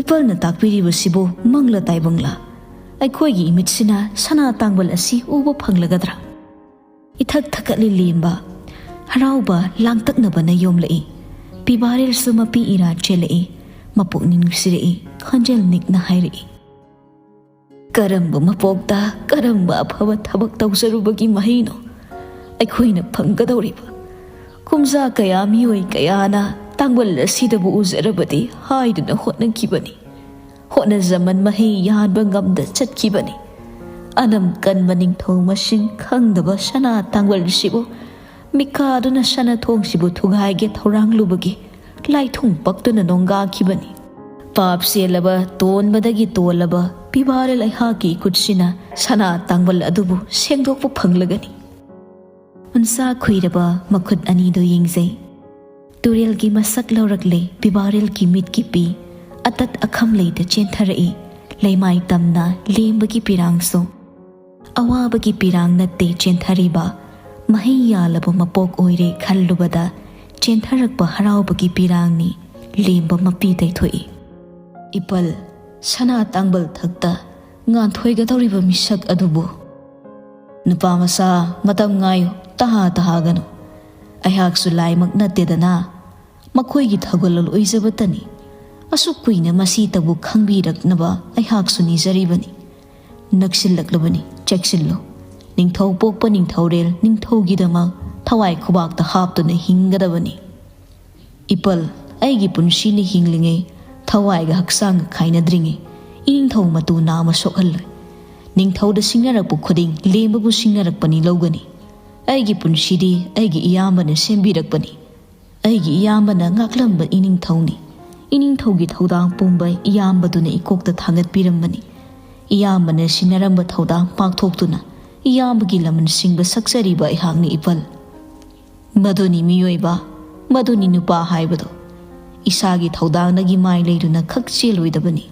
ꯏꯄꯜꯅ ꯇꯥꯛꯄꯤꯔꯤꯕꯁꯤꯕꯨ ꯃꯪꯂ ꯇꯥꯏꯕꯪꯂ? ꯑꯩꯈꯣꯏꯒꯤ ꯏꯃꯤꯠꯁꯤꯅ ꯁꯅꯥ ꯇꯥꯡꯕꯜ ꯑꯁꯤ ꯎꯕ ꯐꯪꯂꯒꯗ꯭ꯔꯥ?" ꯏꯊꯛ ꯊꯛꯀꯠꯂꯤ ꯂꯦꯝꯕ꯫ ꯍꯔꯥꯎꯕ ꯂꯥꯡꯇꯛꯅꯕꯅ ꯌꯣꯝꯂꯛꯏ꯫ ꯄꯤꯕꯥꯔꯦꯜꯁꯨ ꯃꯄꯤ ꯏꯔꯥ ꯆꯦꯜꯂꯛꯏ꯫ ꯃꯄꯨꯛꯅꯤꯡ ꯅꯨꯡꯁꯤꯔꯛꯏ꯫ ꯈꯣꯟꯖꯦꯜ ꯅꯤꯛꯅ ꯍꯥꯏꯔꯛꯏ, "ꯀꯔꯝꯕ ꯃꯄꯣꯛꯇ ꯀꯔꯝꯕ ꯑꯐꯕ ꯊꯕꯛ ꯇꯧꯖꯔꯨꯕꯒꯤ ꯃꯍꯩꯅꯣ ꯑꯩꯈꯣꯏꯅ ꯐꯪꯒꯗꯧꯔꯤꯕ? ꯀꯨꯝꯖꯥ ꯀꯌꯥ ꯃꯤꯑꯣꯏ ꯀꯌꯥꯅ ꯇꯥꯡꯕꯜ ꯑꯁꯤꯗꯕꯨ ꯎꯖꯔꯕꯗꯤ ꯍꯥꯏꯗꯨꯅ ꯍꯣꯠꯅꯈꯤꯕꯅꯤ꯫ ꯍꯣꯠꯅꯖꯃꯟ ꯃꯍꯩ ꯌꯥꯟꯕ ꯉꯝꯗ ꯆꯠꯈꯤꯕꯅꯤ꯫ ꯑꯅꯝ ꯀꯟꯕ ꯅꯤꯡꯊꯧ ꯃꯁꯤꯡ ꯈꯪꯗꯕ ꯁꯅꯥ ꯇꯥꯡꯕꯜꯁꯤꯕꯨ ꯃꯤꯀꯥꯗꯨꯅ ꯁꯅꯥ ꯊꯣꯡꯁꯤꯕꯨ ꯊꯨꯒꯥꯏꯒꯦ ꯊꯧꯔꯥꯡꯂꯨꯕꯒꯤ ꯂꯥꯏꯊꯨꯡ ꯄꯛꯇꯨꯅ ꯅꯣꯡꯒꯥꯈꯤꯕꯅꯤ"꯫ ꯄꯥꯞ ꯆꯦꯜꯂꯕ, ꯇꯣꯟꯕꯗꯒꯤ ꯇꯣꯜꯂꯕ ꯄꯤꯕꯥꯔꯦꯜ ꯑꯩꯍꯥꯛꯀꯤ ꯏꯈꯨꯠꯁꯤꯅ ꯁꯅꯥ ꯇꯥꯡꯕꯜ ꯑꯗꯨꯕꯨ ꯁꯦꯡꯗꯣꯛꯄ ꯐꯪꯂꯒꯅꯤ꯫ ꯎꯟꯁꯥ ꯈꯨꯏꯔꯕ ꯃꯈꯨꯠ ꯑꯅꯤꯗꯨ ꯌꯦꯡꯖꯩ꯫ ꯇꯨꯔꯦꯜꯒꯤ ꯃꯁꯛ ꯂꯧꯔꯛꯂꯦ ꯄꯤꯕꯥꯔꯦꯜꯒꯤ ꯃꯤꯠꯀꯤ ꯄꯤ꯫ ꯑꯇꯠ ꯑꯈꯝ ꯂꯩꯇ ꯆꯦꯟꯊꯔꯛꯏ ꯂꯩꯃꯥꯏ ꯇꯝꯅ ꯂꯦꯝꯕꯒꯤ ꯄꯤꯔꯥꯡꯁꯨ꯫ ꯑꯋꯥꯕꯒꯤ ꯄꯤꯔꯥꯡ ꯅꯠꯇꯦ ꯆꯦꯟꯊꯔꯤꯕ, ꯃꯍꯩ ꯌꯥꯜꯂꯕ ꯃꯄꯣꯛ ꯑꯣꯏꯔꯦ ꯈꯜꯂꯨꯕꯗ ꯆꯦꯟꯊꯔꯛꯄ ꯍꯔꯥꯎꯕꯒꯤ ꯄꯤꯔꯥꯡꯅꯤ꯫ ꯂꯦꯝꯕ ꯃꯄꯤ ꯇꯩꯊꯣꯛꯏ꯫ ꯏꯄꯜ, ꯁꯅꯥ ꯇꯥꯡꯕꯜ ꯊꯛꯇ ꯉꯥꯟꯊꯣꯏꯒꯗꯧꯔꯤꯕ ꯃꯤꯁꯛ ꯑꯗꯨꯕꯨ꯫ ꯅꯨꯄꯥ ꯃꯆꯥ, ꯃꯇꯝ ꯉꯥꯏꯌꯨ, ꯇꯍꯥ ꯇꯍꯥꯒꯅꯨ꯫ ꯑꯩꯍꯥꯛꯁꯨ ꯂꯥꯏꯃꯛ ꯅꯠꯇꯦꯗꯅ, ꯃꯈꯣꯏꯒꯤ ꯊꯧꯒꯜꯂꯣꯟ ꯑꯣꯏꯖꯕꯇꯅꯤ꯫ ꯑꯁꯨꯛ ꯀꯨꯏꯅ ꯃꯁꯤꯇꯕꯨ ꯈꯪꯕꯤꯔꯛꯅꯕ ꯑꯩꯍꯥꯛꯁꯨ ꯅꯤꯖꯔꯤꯕꯅꯤ꯫ ꯅꯛꯁꯤꯜꯂꯛꯂꯕꯅꯤ, ꯆꯦꯛꯁꯤꯜꯂꯨ꯫ ꯅꯤꯡꯊꯧ ꯄꯣꯛꯄ ꯅꯤꯡꯊꯧꯔꯦꯜ ꯅꯤꯡꯊꯧꯒꯤꯗꯃꯛ ꯊꯋꯥꯏ ꯈꯨꯕꯥꯛꯇ ꯍꯥꯞꯇꯨꯅ ꯍꯤꯡꯒꯗꯕꯅꯤ꯫ ꯏꯄꯜ, ꯑꯩꯒꯤ ꯄꯨꯟꯁꯤꯅ ꯍꯤꯡꯂꯤꯉꯩ ꯊꯋꯥꯏꯒ ꯍꯛꯆꯥꯡꯒ ꯈꯥꯏꯅꯗ꯭ꯔꯤꯉꯩ ꯏꯅꯤꯡꯊꯧ ꯃꯇꯨ ꯅꯥ ꯑꯃ ꯁꯣꯛꯍꯜꯂꯣꯏ꯫ ꯅꯤꯡꯊꯧꯗ ꯁꯤꯡꯅꯔꯛꯄ ꯈꯨꯗꯤꯡ ꯂꯦꯝꯕꯕꯨ ꯁꯤꯡꯅꯔꯛꯄꯅꯤ ꯂꯧꯒꯅꯤ꯫ ꯑꯩꯒꯤ ꯄꯨꯟꯁꯤꯗꯤ ꯑꯩꯒꯤ ꯏꯌꯥꯝꯕꯅ ꯁꯦꯝꯕꯤꯔꯛꯄꯅꯤ꯫ ꯑꯩꯒꯤ ꯏꯌꯥꯝꯕꯅ ꯉꯥꯛꯂꯝꯕ ꯏꯅꯤꯡꯊꯧꯅꯤ꯫ ꯏꯅꯤꯡꯊꯧꯒꯤ ꯊꯧꯗꯥꯡ ꯄꯨꯝꯕ ꯏꯌꯥꯝꯕꯗꯨꯅ ꯏꯀꯣꯛꯇ ꯊꯥꯡꯒꯠꯄꯤꯔꯝꯕꯅꯤ꯫ ꯏꯌꯥꯝꯕꯅ ꯁꯤꯟꯅꯔꯝꯕ ꯊꯧꯗꯥꯡ ꯄꯥꯡꯊꯣꯛꯇꯨꯅ ꯏꯌꯥꯝꯕꯒꯤ ꯂꯃꯟ ꯁꯤꯡꯕ ꯁꯛꯆꯔꯤꯕ ꯑꯩꯍꯥꯛꯅꯤ ꯏꯄꯜ꯫ ꯃꯗꯨꯅꯤ ꯃꯤꯑꯣꯏꯕ, ꯃꯗꯨꯅꯤ ꯅꯨꯄꯥ ꯍꯥꯏꯕꯗꯨ꯫ ꯏꯁꯥꯒꯤ ꯊꯧꯗꯥꯡꯗꯒꯤ ꯃꯥꯏ ꯂꯩꯗꯨꯅ ꯈꯛ ꯆꯦꯜꯂꯣꯏꯗꯕꯅꯤ꯫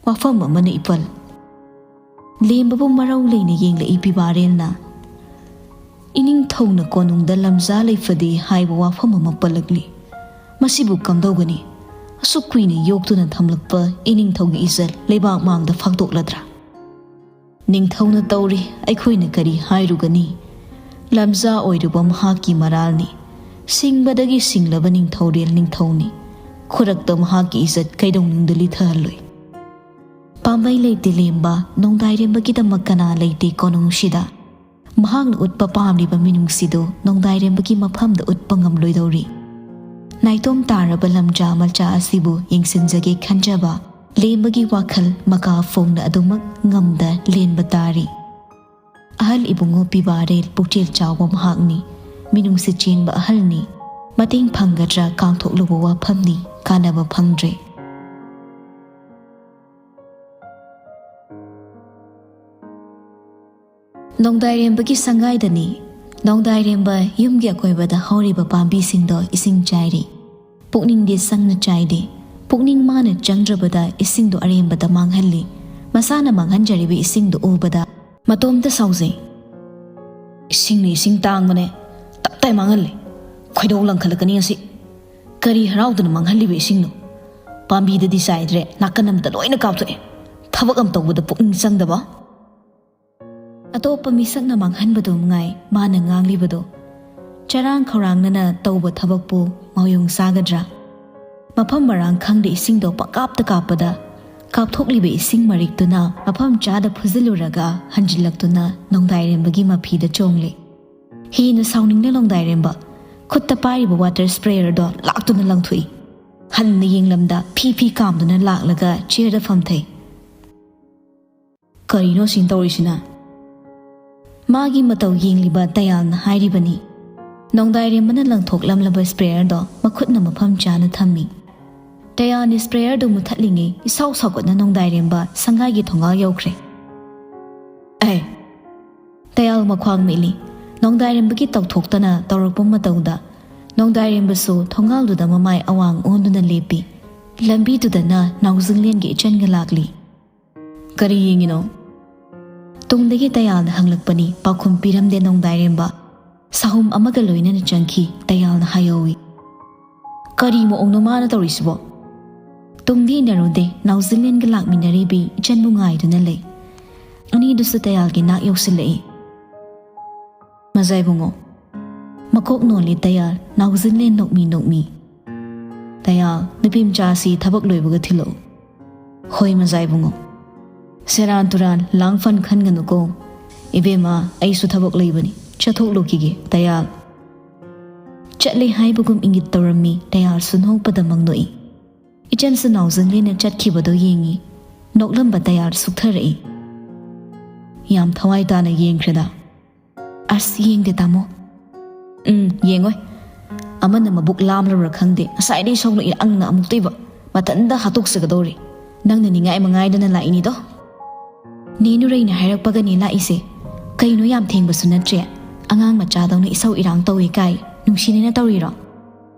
ꯋꯥꯐꯝ ꯑꯃꯅ ꯏꯄꯜ꯫ ꯂꯦꯝꯕꯕꯨ ꯃꯔꯧ ꯂꯩꯅ ꯌꯦꯡꯂꯛꯏ ꯄꯤꯕꯥꯔꯦꯜꯅ꯫ ꯏꯅꯤꯡꯊꯧꯅ ꯀꯣꯅꯨꯡꯗ ꯂꯝꯖꯥ ꯂꯩꯐꯗꯦ ꯍꯥꯏꯕ ꯋꯥꯐꯝ ꯑꯃ ꯄꯜꯂꯛꯂꯤ꯫ ꯃꯁꯤꯕꯨ ꯀꯝꯗꯧꯒꯅꯤ? ꯑꯁꯨꯛ ꯀꯨꯏꯅ ꯌꯣꯛꯇꯨꯅ ꯊꯝꯂꯛꯄ ꯏꯅꯤꯡꯊꯧꯒꯤ ꯏꯖꯠ ꯂꯩꯕꯥꯛ ꯃꯥꯡꯗ ꯐꯥꯛꯇꯣꯛꯂꯗ꯭ꯔꯥ? ꯅꯤꯡꯊꯧꯅ ꯇꯧꯔꯤ, ꯑꯩꯈꯣꯏꯅ ꯀꯔꯤ ꯍꯥꯏꯔꯨꯒꯅꯤ? ꯂꯝꯖꯥ ꯑꯣꯏꯔꯨꯕ ꯃꯍꯥꯛꯀꯤ ꯃꯔꯥꯜꯅꯤ꯫ ꯁꯤꯡꯕꯗꯒꯤ ꯁꯤꯡꯂꯕ ꯅꯤꯡꯊꯧꯔꯦꯜ ꯅꯤꯡꯊꯧꯅꯤ꯫ ꯈꯨꯔꯛꯇ ꯃꯍꯥꯛꯀꯤ ꯏꯖꯠ ꯀꯩꯗꯧꯅꯨꯡꯗ ꯂꯤꯊꯍꯜꯂꯣꯏ꯫ ꯄꯥꯝꯕꯩ ꯂꯩꯇꯦ ꯂꯦꯝꯕ, ꯅꯣꯡꯗꯥꯏꯔꯦꯝꯕꯒꯤꯗꯃꯛ ꯀꯅꯥ ꯂꯩꯇꯦ ꯀꯣꯅꯨꯡꯁꯤꯗ? ꯃꯍꯥꯛꯅ ꯎꯠꯄ ꯄꯥꯝꯂꯤꯕ ꯃꯤꯅꯨꯡꯁꯤꯗꯨ ꯅꯣꯡꯗꯥꯏꯔꯦꯝꯕꯒꯤ ꯃꯐꯝꯗ ꯎꯠꯄ ꯉꯝꯂꯣꯏꯗꯧꯔꯤ꯫ ꯅꯥꯏꯇꯣꯝ ꯇꯥꯔꯕ ꯂꯝꯖꯥ ꯃꯆꯥ ꯑꯁꯤꯕꯨ ꯌꯦꯡꯁꯤꯟꯖꯒꯦ ꯈꯟꯖꯕ ꯂꯦꯝꯕꯒꯤ ꯋꯥꯈꯜ ꯃꯀꯥ ꯐꯣꯡꯅ ꯑꯗꯨꯃꯛ ꯉꯝꯗ ꯂꯦꯟꯕ ꯇꯥꯔꯤ꯫ ꯑꯍꯜ ꯏꯕꯨꯡꯉꯣ ꯄꯤꯕꯥꯔꯦꯜ ꯄꯨꯛꯆꯦꯜ ꯆꯥꯎꯕ ꯃꯍꯥꯛꯅꯤ꯫ ꯃꯤꯅꯨꯡꯁꯤ ꯆꯦꯟꯕ ꯑꯍꯜꯅꯤ꯫ ꯃꯇꯦꯡ ꯐꯪꯒꯗ꯭ꯔꯥ ꯀꯥꯡꯊꯣꯛꯂꯨꯕ ꯋꯥꯐꯝꯅꯤ, ꯀꯥꯟꯅꯕ ꯐꯪꯗ꯭ꯔꯦ꯫ ꯅꯣꯡꯗꯥꯏꯔꯦꯝꯕꯒꯤ ꯁꯪꯒꯥꯏꯗꯅꯤ꯫ ꯅꯣꯡꯗꯥꯏꯔꯦꯝꯕ ꯌꯨꯝꯒꯤ ꯑꯀꯣꯏꯕꯗ ꯍꯧꯔꯤꯕ ꯄꯥꯝꯕꯤꯁꯤꯡꯗꯣ ꯏꯁꯤꯡ ꯆꯥꯏꯔꯤ꯫ ꯄꯨꯛꯅꯤꯡꯗꯤ ꯆꯪꯅ ꯆꯥꯏꯗꯦ꯫ ꯄꯨꯛꯅꯤꯡ ꯃꯥꯅ ꯆꯪꯗ꯭ꯔꯕꯗ ꯏꯁꯤꯡꯗꯣ ꯑꯔꯦꯝꯕꯗ ꯃꯥꯡꯍꯜꯂꯤ꯫ ꯃꯁꯥꯅ ꯃꯥꯡꯍꯟꯖꯔꯤꯕ ꯏꯁꯤꯡꯗꯨ ꯎꯕꯗ ꯃꯇꯣꯝꯇ ꯁꯥꯎꯖꯩ꯫ "ꯏꯁꯤꯡꯅ ꯏꯁꯤꯡ ꯇꯥꯡꯕꯅꯦ, ꯇꯞꯇꯥꯏ ꯃꯥꯡꯍꯜꯂꯦ꯫ ꯈꯣꯏꯗꯧ ꯂꯪꯈꯠꯂꯛꯀꯅꯤ ꯉꯁꯤ꯫ ꯀꯔꯤ ꯍꯔꯥꯎꯗꯅ ꯃꯥꯡꯍꯜꯂꯤꯕ ꯏꯁꯤꯡꯅꯣ? ꯄꯥꯝꯕꯤꯗꯗꯤ ꯆꯥꯏꯗ꯭ꯔꯦ, ꯅꯥꯀꯟ ꯑꯃꯗ ꯂꯣꯏꯅ ꯀꯥꯞꯊꯣꯛꯑꯦ꯫ ꯊꯕꯛ ꯑꯃ ꯇꯧꯕꯗ ꯄꯨꯛꯅꯤꯡ ꯆꯪꯗꯕ"꯫ ꯑꯇꯣꯞꯄ ꯃꯤꯁꯛꯅ ꯃꯥꯡꯍꯟꯕꯗꯨ ꯃꯉꯥꯏ ꯃꯥꯅ ꯉꯥꯡꯂꯤꯕꯗꯣ꯫ ꯆꯔꯥꯡ ꯈꯧꯔꯥꯡꯅꯅ ꯇꯧꯕ ꯊꯕꯛꯄꯨ ꯃꯥꯌꯣꯡ ꯆꯥꯒꯗ꯭ꯔꯥ? ꯃꯐꯝ ꯃꯔꯥꯡ ꯈꯪꯗꯦ, ꯏꯁꯤꯡꯗꯣ ꯄꯪꯀꯥꯞꯇ ꯀꯥꯞꯄꯗ, ꯀꯥꯞꯊꯣꯛꯂꯤꯕ ꯏꯁꯤꯡ ꯃꯔꯤꯛꯇꯨꯅ ꯃꯐꯝ ꯆꯥꯗ ꯐꯨꯖꯤꯜꯂꯨꯔꯒ ꯍꯟꯖꯤꯜꯂꯛꯇꯨꯅ ꯅꯣꯡꯗꯥꯏꯔꯦꯝꯕꯒꯤ ꯃꯐꯤꯗ ꯆꯣꯡꯂꯦ꯫ ꯍꯦꯟꯅ ꯁꯥꯎꯅꯤꯡꯅ ꯅꯣꯡꯗꯥꯏꯔꯦꯝꯕ ꯈꯨꯠꯇ ꯄꯥꯏꯔꯤꯕ ꯋꯥꯇꯔ ꯁ꯭ꯄ꯭ꯔꯦꯌꯔꯗꯣ ꯂꯥꯛꯇꯨꯅ ꯂꯪꯊꯣꯛꯏ꯫ ꯍꯟꯅ ꯌꯦꯡꯂꯝꯗ ꯐꯤ ꯐꯤ ꯀꯥꯝꯗꯨꯅ ꯂꯥꯛꯂꯒ ꯆꯤꯌꯔꯗ ꯐꯝꯊꯩ꯫ "ꯀꯔꯤꯅꯣ ꯁꯤꯅ ꯇꯧꯔꯤꯁꯤꯅ?" ꯃꯥꯒꯤ ꯃꯇꯧ ꯌꯦꯡꯂꯤꯕ ꯗꯌꯥꯜꯅ ꯍꯥꯏꯔꯤꯕꯅꯤ꯫ ꯅꯣꯡꯗꯥꯏꯔꯦꯝꯕꯅ ꯂꯪꯊꯣꯛꯂꯝꯂꯕ ꯁ꯭ꯄ꯭ꯔꯦꯌꯔꯗꯣ ꯃꯈꯨꯠꯅ ꯃꯐꯝ ꯆꯥꯅ ꯊꯝꯃꯤ꯫ ꯗꯌꯥꯜꯅ ꯁ꯭ꯄ꯭ꯔꯦꯌꯔꯗꯨ ꯃꯨꯊꯠꯂꯤꯉꯩ ꯏꯁꯥꯎ ꯁꯥꯎꯒꯠꯅ ꯅꯣꯡꯗꯥꯏꯔꯦꯝꯕ ꯁꯪꯒꯥꯏꯒꯤ ꯊꯣꯡꯒꯥꯜ ꯌꯧꯈ꯭ꯔꯦ꯫ "ꯑꯦ!" ꯗꯌꯥꯜ ꯃꯈ꯭ꯋꯥꯡ ꯃꯤꯠꯂꯤ꯫ ꯅꯣꯡꯗꯥꯏꯔꯦꯝꯕꯒꯤ ꯇꯧꯊꯣꯛꯇꯅ ꯇꯧꯔꯛꯄ ꯃꯇꯧꯗ ꯅꯣꯡꯗꯥꯏꯔꯦꯝꯕꯁꯨ ꯊꯣꯡꯒꯥꯜꯗꯨꯗ ꯃꯃꯥꯏ ꯑꯋꯥꯡ ꯑꯣꯟꯗꯨꯅ ꯂꯦꯞꯄꯤ꯫ ꯂꯝꯕꯤꯗꯨꯗꯅ ꯅꯥꯎꯖꯤꯡꯂꯦꯟꯒꯤ ꯏꯆꯟꯒ ꯂꯥꯛꯂꯤ꯫ "ꯀꯔꯤ ꯌꯦꯡꯉꯤꯅꯣ?" ꯇꯨꯡꯗꯒꯤ ꯗꯌꯥꯜꯅ ꯍꯪꯂꯛꯄꯅꯤ꯫ ꯄꯥꯎꯈꯨꯝ ꯄꯤꯔꯝꯗꯦ ꯅꯣꯡꯗꯥꯏꯔꯦꯝꯕ꯫ ꯁꯥꯍꯨꯝ ꯑꯃꯒ ꯂꯣꯏꯅꯅ ꯆꯪꯈꯤ꯫ ꯗꯌꯥꯜꯅ ꯍꯥꯏꯍꯧꯏ꯫ "ꯀꯔꯤ ꯃꯑꯣꯡꯅꯣ ꯃꯥꯅ ꯇꯧꯔꯤꯁꯤꯕꯣ?" ꯇꯨꯡꯗꯤ ꯏꯟꯅꯔꯨꯗꯦ꯫ ꯅꯥꯎꯖꯤꯂꯦꯟꯒ ꯂꯥꯛꯃꯤꯟꯅꯔꯤꯕꯤ ꯏꯆꯟꯕꯨ ꯉꯥꯏꯗꯨꯅ ꯂꯩ꯫ ꯑꯅꯤꯗꯨꯁꯨ ꯗꯌꯥꯜꯒꯤ ꯅꯥꯛ ꯌꯧꯁꯤꯜꯂꯛꯏ꯫ "ꯃꯖꯥ ꯏꯕꯨꯡꯉꯣ!" ꯃꯀꯣꯛ ꯅꯣꯜꯂꯤ ꯗꯌꯥꯜ꯫ ꯅꯥꯎꯖꯤꯂꯦꯟ ꯅꯣꯛꯃꯤ ꯅꯣꯛꯃꯤ꯫ "ꯗꯌꯥꯜ, ꯅꯨꯄꯤ ꯃꯆꯥꯁꯤ ꯊꯕꯛ ꯂꯣꯏꯕꯒ ꯊꯤꯜꯂꯛꯎ"꯫ "ꯍꯣꯏ ꯃꯖꯥ ꯏꯕꯨꯡꯉꯣ"꯫ "ꯁꯦꯔꯥꯟ ꯇꯨꯔꯥꯟ ꯂꯥꯡꯐꯟ ꯈꯟꯒꯅꯨꯀꯣ꯫ ꯏꯕꯦꯝꯃ, ꯑꯩꯁꯨ ꯊꯕꯛ ꯂꯩꯕꯅꯤ, ꯆꯠꯊꯣꯛꯂꯨꯈꯤꯒꯦ"꯫ ꯗꯌꯥꯜ ꯆꯠꯂꯦ ꯍꯥꯏꯕꯒꯨꯝ ꯏꯪꯒꯤꯠ ꯇꯧꯔꯝꯃꯤ꯫ ꯗꯌꯥꯜꯁꯨ ꯅꯣꯛꯄꯗ ꯃꯪ ꯅꯣꯛꯏ꯫ ꯏꯆꯟꯁꯨ ꯅꯥꯎꯖꯤꯂꯦꯟꯅ ꯆꯠꯈꯤꯕꯗꯣ ꯌꯦꯡꯉꯤ꯫ ꯅꯣꯛꯂꯝꯕ ꯗꯌꯥꯜ ꯁꯨꯛꯊꯔꯛꯏ꯫ "ꯌꯥꯝ ꯊꯋꯥꯏ ꯇꯥꯅ ꯌꯦꯡꯈ꯭ꯔꯦꯗ"꯫ "ꯑꯁ, ꯌꯦꯡꯗꯦ ꯇꯥꯃꯣ"꯫ "ꯎꯝ, ꯌꯦꯡꯉꯣꯏ꯫ ꯑꯃꯅ ꯃꯕꯨꯛ ꯂꯥꯝꯂꯕ꯭ꯔꯥ ꯈꯪꯗꯦ, ꯉꯁꯥꯏꯗꯩ ꯁꯣꯛꯂꯛꯏ ꯑꯪꯅ ꯑꯃꯨꯛꯇꯣꯏꯕ꯫ ꯃꯊꯟꯇ ꯍꯥꯠꯇꯣꯛꯆꯒꯗꯧꯔꯦ꯫ ꯅꯪꯅ ꯅꯤꯡꯉꯥꯏ ꯃꯉꯥꯏꯗꯅ ꯂꯥꯛꯏꯅꯤꯗꯣ"꯫ "ꯅꯦ ꯅꯨꯔꯩꯅ ꯍꯥꯏꯔꯛꯄꯒꯅꯤ ꯂꯥꯛꯏꯁꯦ꯫ ꯀꯩꯅꯣ, ꯌꯥꯝ ꯊꯦꯡꯕꯁꯨ ꯅꯠꯇ꯭ꯔꯦ꯫ ꯑꯉꯥꯡ ꯃꯆꯥꯗꯧꯅ ꯏꯁꯧ ꯏꯔꯥꯡ ꯇꯧꯏ ꯀꯥꯏ ꯅꯨꯡꯁꯤꯅꯅ ꯇꯧꯔꯤꯔꯣ?